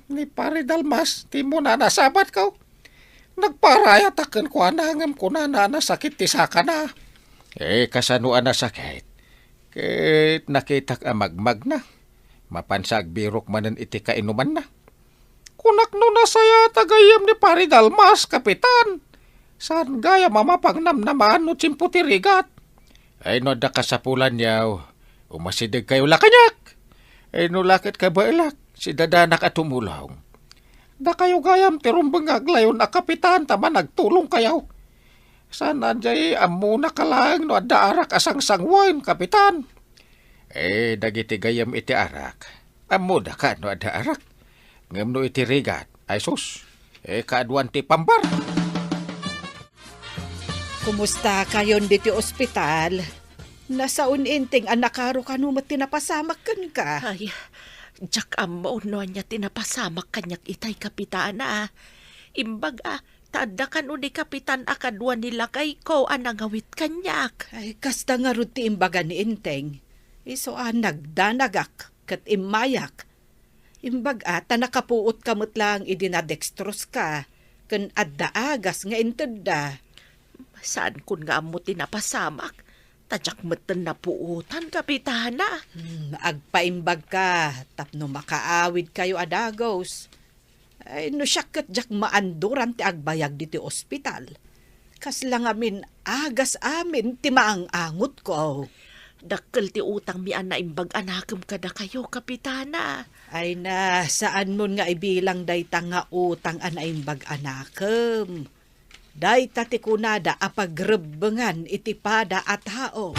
Ni Pare Dalmas, ti immuna a nasabatko. Nagparayatak kenkuana ngem kunana a nasakit ti sakana. Eh, kasano a nasakit? Ket nakitak a magmagna. Mapansa agbirok manen iti kainumanna. Kunak no nasayaat a gayyem ni Pare Dalmas, Kapitan. Saan gayam a mapangnamnamaan no tiempo ti rigat? Ay, no adda kasapulanyo, umasidegkayo la kaniak. Ay, no la ket kabaelak, sidadanak a tumulong. Dakayo gayam ti rumbeng nga aglayon a kapitan ta managtulongkayo. Saan a diay ammona ka laeng no adda arak a sangsangoen, kapitan? Eh, dagiti gayyem iti arak, ammoda ka no adda arak. Ngem no iti rigat, ay sus, eh, kaaduan ti pambar. Kumusta kayon diti ospital? Nasaon, Enteng, a nakaro kano met ti napasamak kenka. Ay, diak ammo no ania ti napasamak kaniak itay, Kapitana. Imbag a, ta adda kano ni Kapitan a kadua ni lakayko a nangawit kaniak. Ay, kasta ngarud ti imbaga ni Enteng. Isu a nagdanagak ket immayak. Imbag a, ta nakapuotka met laeng idi nadextrose ka, ken adda agas nga intedda. Saankon nga ammo ti napasamak, ta diak metten napuotan, Kapitana. Hmm, agpaimbagka tapno makaawidkayo a dagus. Ay, no siak ket diak maanduran ti agbayag ditoy ospital. Kasla ngamin agas amin ti maang-angotko. Dakkel ti utangmi a naimbag a nakem kadakayo, Kapitana. Ay na, saanmon nga ibilang dayta nga utang a naimbag a nakem. Dayta ti kunada a pagrebbengan iti pada a tao.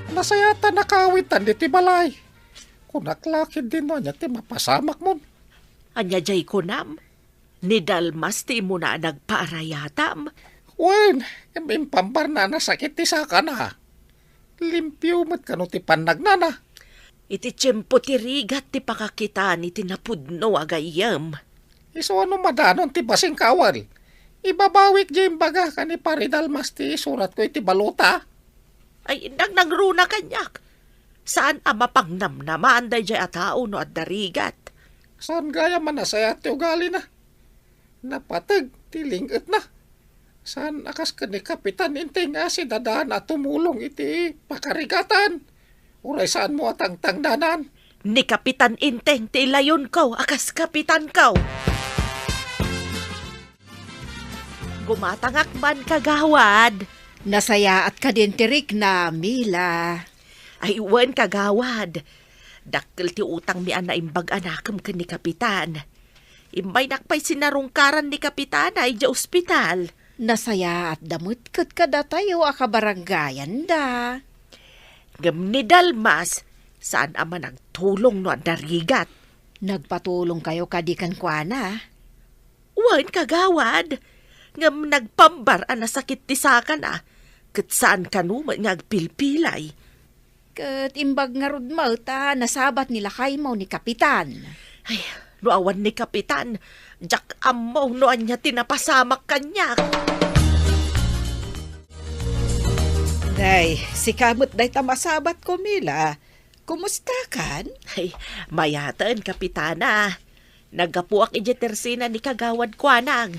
Nasayaat a nakawitan ditoy balay. Kunak la ketdin no ania ti mapasamakmon. Ania diay kunam? Ni Dalmas ti immuna a nagpaarayatam? Wen, im-, impambarna a nasakit ti sakana. Limpio met kano ti pannagnana. Iti tiempo ti rigat ti pakakitan iti napudno a gayyem. Isu a no madanon ti basing kawal, ibabawik diay imbaga ken ni Pare Dalmas ti isuratko iti balota. Ay, nangnangruna kaniak. Saan a mapangnamnamaan daydiay a tao no adda rigat. Saan gayam a nasayaat ti ugalina. Napateg ti ling-etna. Saan a kas ken ni Kapitan Enteng a sidadaan a tumulong iti pakarigatan. Uray saanmo a tangtangdanan. Ni Kapitan Enteng ti ilayonko a kas kapitanko. Gumatangak man, kagawad. Nasayaat kadin ti rikna, Mila? Ay, wen, kagawad. Dakkel ti utangmi a naimbag a nakem ken ni Kapitan. Immaynak pay sinarungkaran ni Kapitana idiay ospital. Nasayaatda met ket kadatayo a kabarangayanda. Ngem ni Dalmas, saan a managtulong no adda rigat. Nagpatulongkayo kadi kenkuana? Wen, kagawad, ngem nagpambar a nasakit ti sakana, ket saan kano met nga agpilpilay. Ket imbag ngarud met a nasabat ni lakaymo ni Kapitan. Ay, no awan ni Kapitan, diak ammo no ania ti napasamak kaniak. Day, sika met dayta masabatko, Mila. Kumustakan? Ay, mayaten, Kapitana. Naggapuak idiay tersena ni Kagawad Kuanang.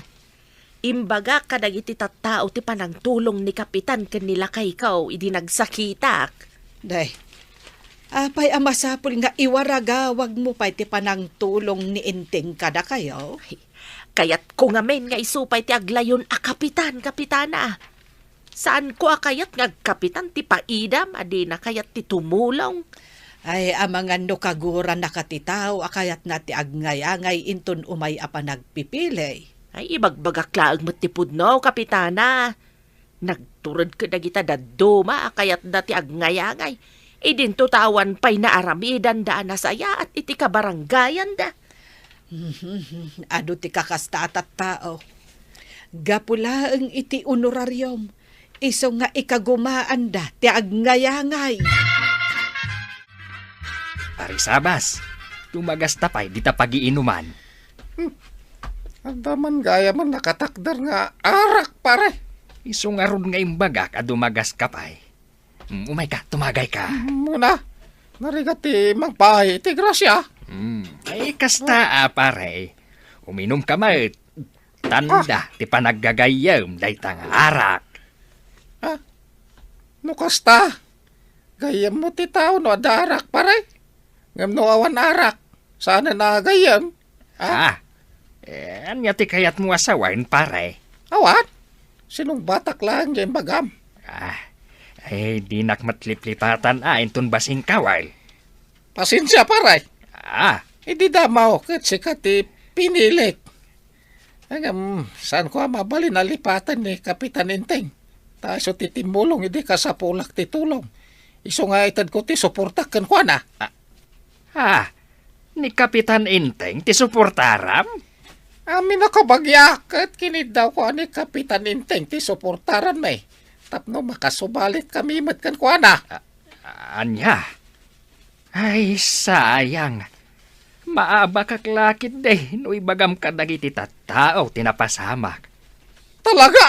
Imbagak kadagiti tattao ti panangtulong ni Kapitan ken ni lakayko idi nagsakitak. Day, apay a masapul nga iwaragawagmo pay ti panangtulong ni Enteng kadakayo? Ay, kayatko ngamin nga isu pay ti aglayon a kapitan, Kapitana. Saanko a kayat nga agkapitan ti paidam a dina kayat ti tumulong. Ay, amangan no kagurannaka ti tao a kayatna ti agngayaangay inton umay a panagpipili. Ay, ibagbagak laeng met ti pudno, Kapitana. Nagtured kadagita dadduma a kayatda ti agngayaangay. Idinto ta awan pay naaramidanda a nasayaat iti kabarangayanda. Adu ti kakasta a tattao. Gapu laeng iti honorarium, isu nga ikagumaanda ti agngayaangay. Pare Sabas, tumagasta pay dita pagiinuman. Hmm. Adda man gayam a nakatakder nga arak, pare. Isu ngarud nga imbagak a dumagaska pay. Mm, umayka, tumagayka. Muna, narigat ti mangpaay iti grasya. Mm. Ay, kasta, a, pare. Uminumka met. Tanda ti panaggagayyem dayta nga arak. Ah, no kasta, gayyemmo ti tao no adda arak, pare. Ngem no awan arak, saanen a gayyem. Ah? Ah, eh, ania ti kayatmo a sawen, pare? Awan. Sinungbatak laeng ti imbagam. Ah, eh, dinak met liplipatan a inton basing kawal. Pasensia, pare. Ah, Idi damo ket sika ti pinilik. Ngem, saanko a mabalin a lipaten ni Kapitan Enteng. Ta isu ti timmulong idi kasapulak ti tulong. Isu nga itedko ti suportak kenkuana. Ah, ah, ni Kapitan Enteng ti suportaram? Amin a kabagia ket kiniddawko a ni Kapitan Enteng ti suportaranmi. Tapno makasubalitkami met kenkuana. Ah, ania? Ay, sayang. Maabakak la ketdi no ibagam kadagiti tattao ti napasamak. Talaga?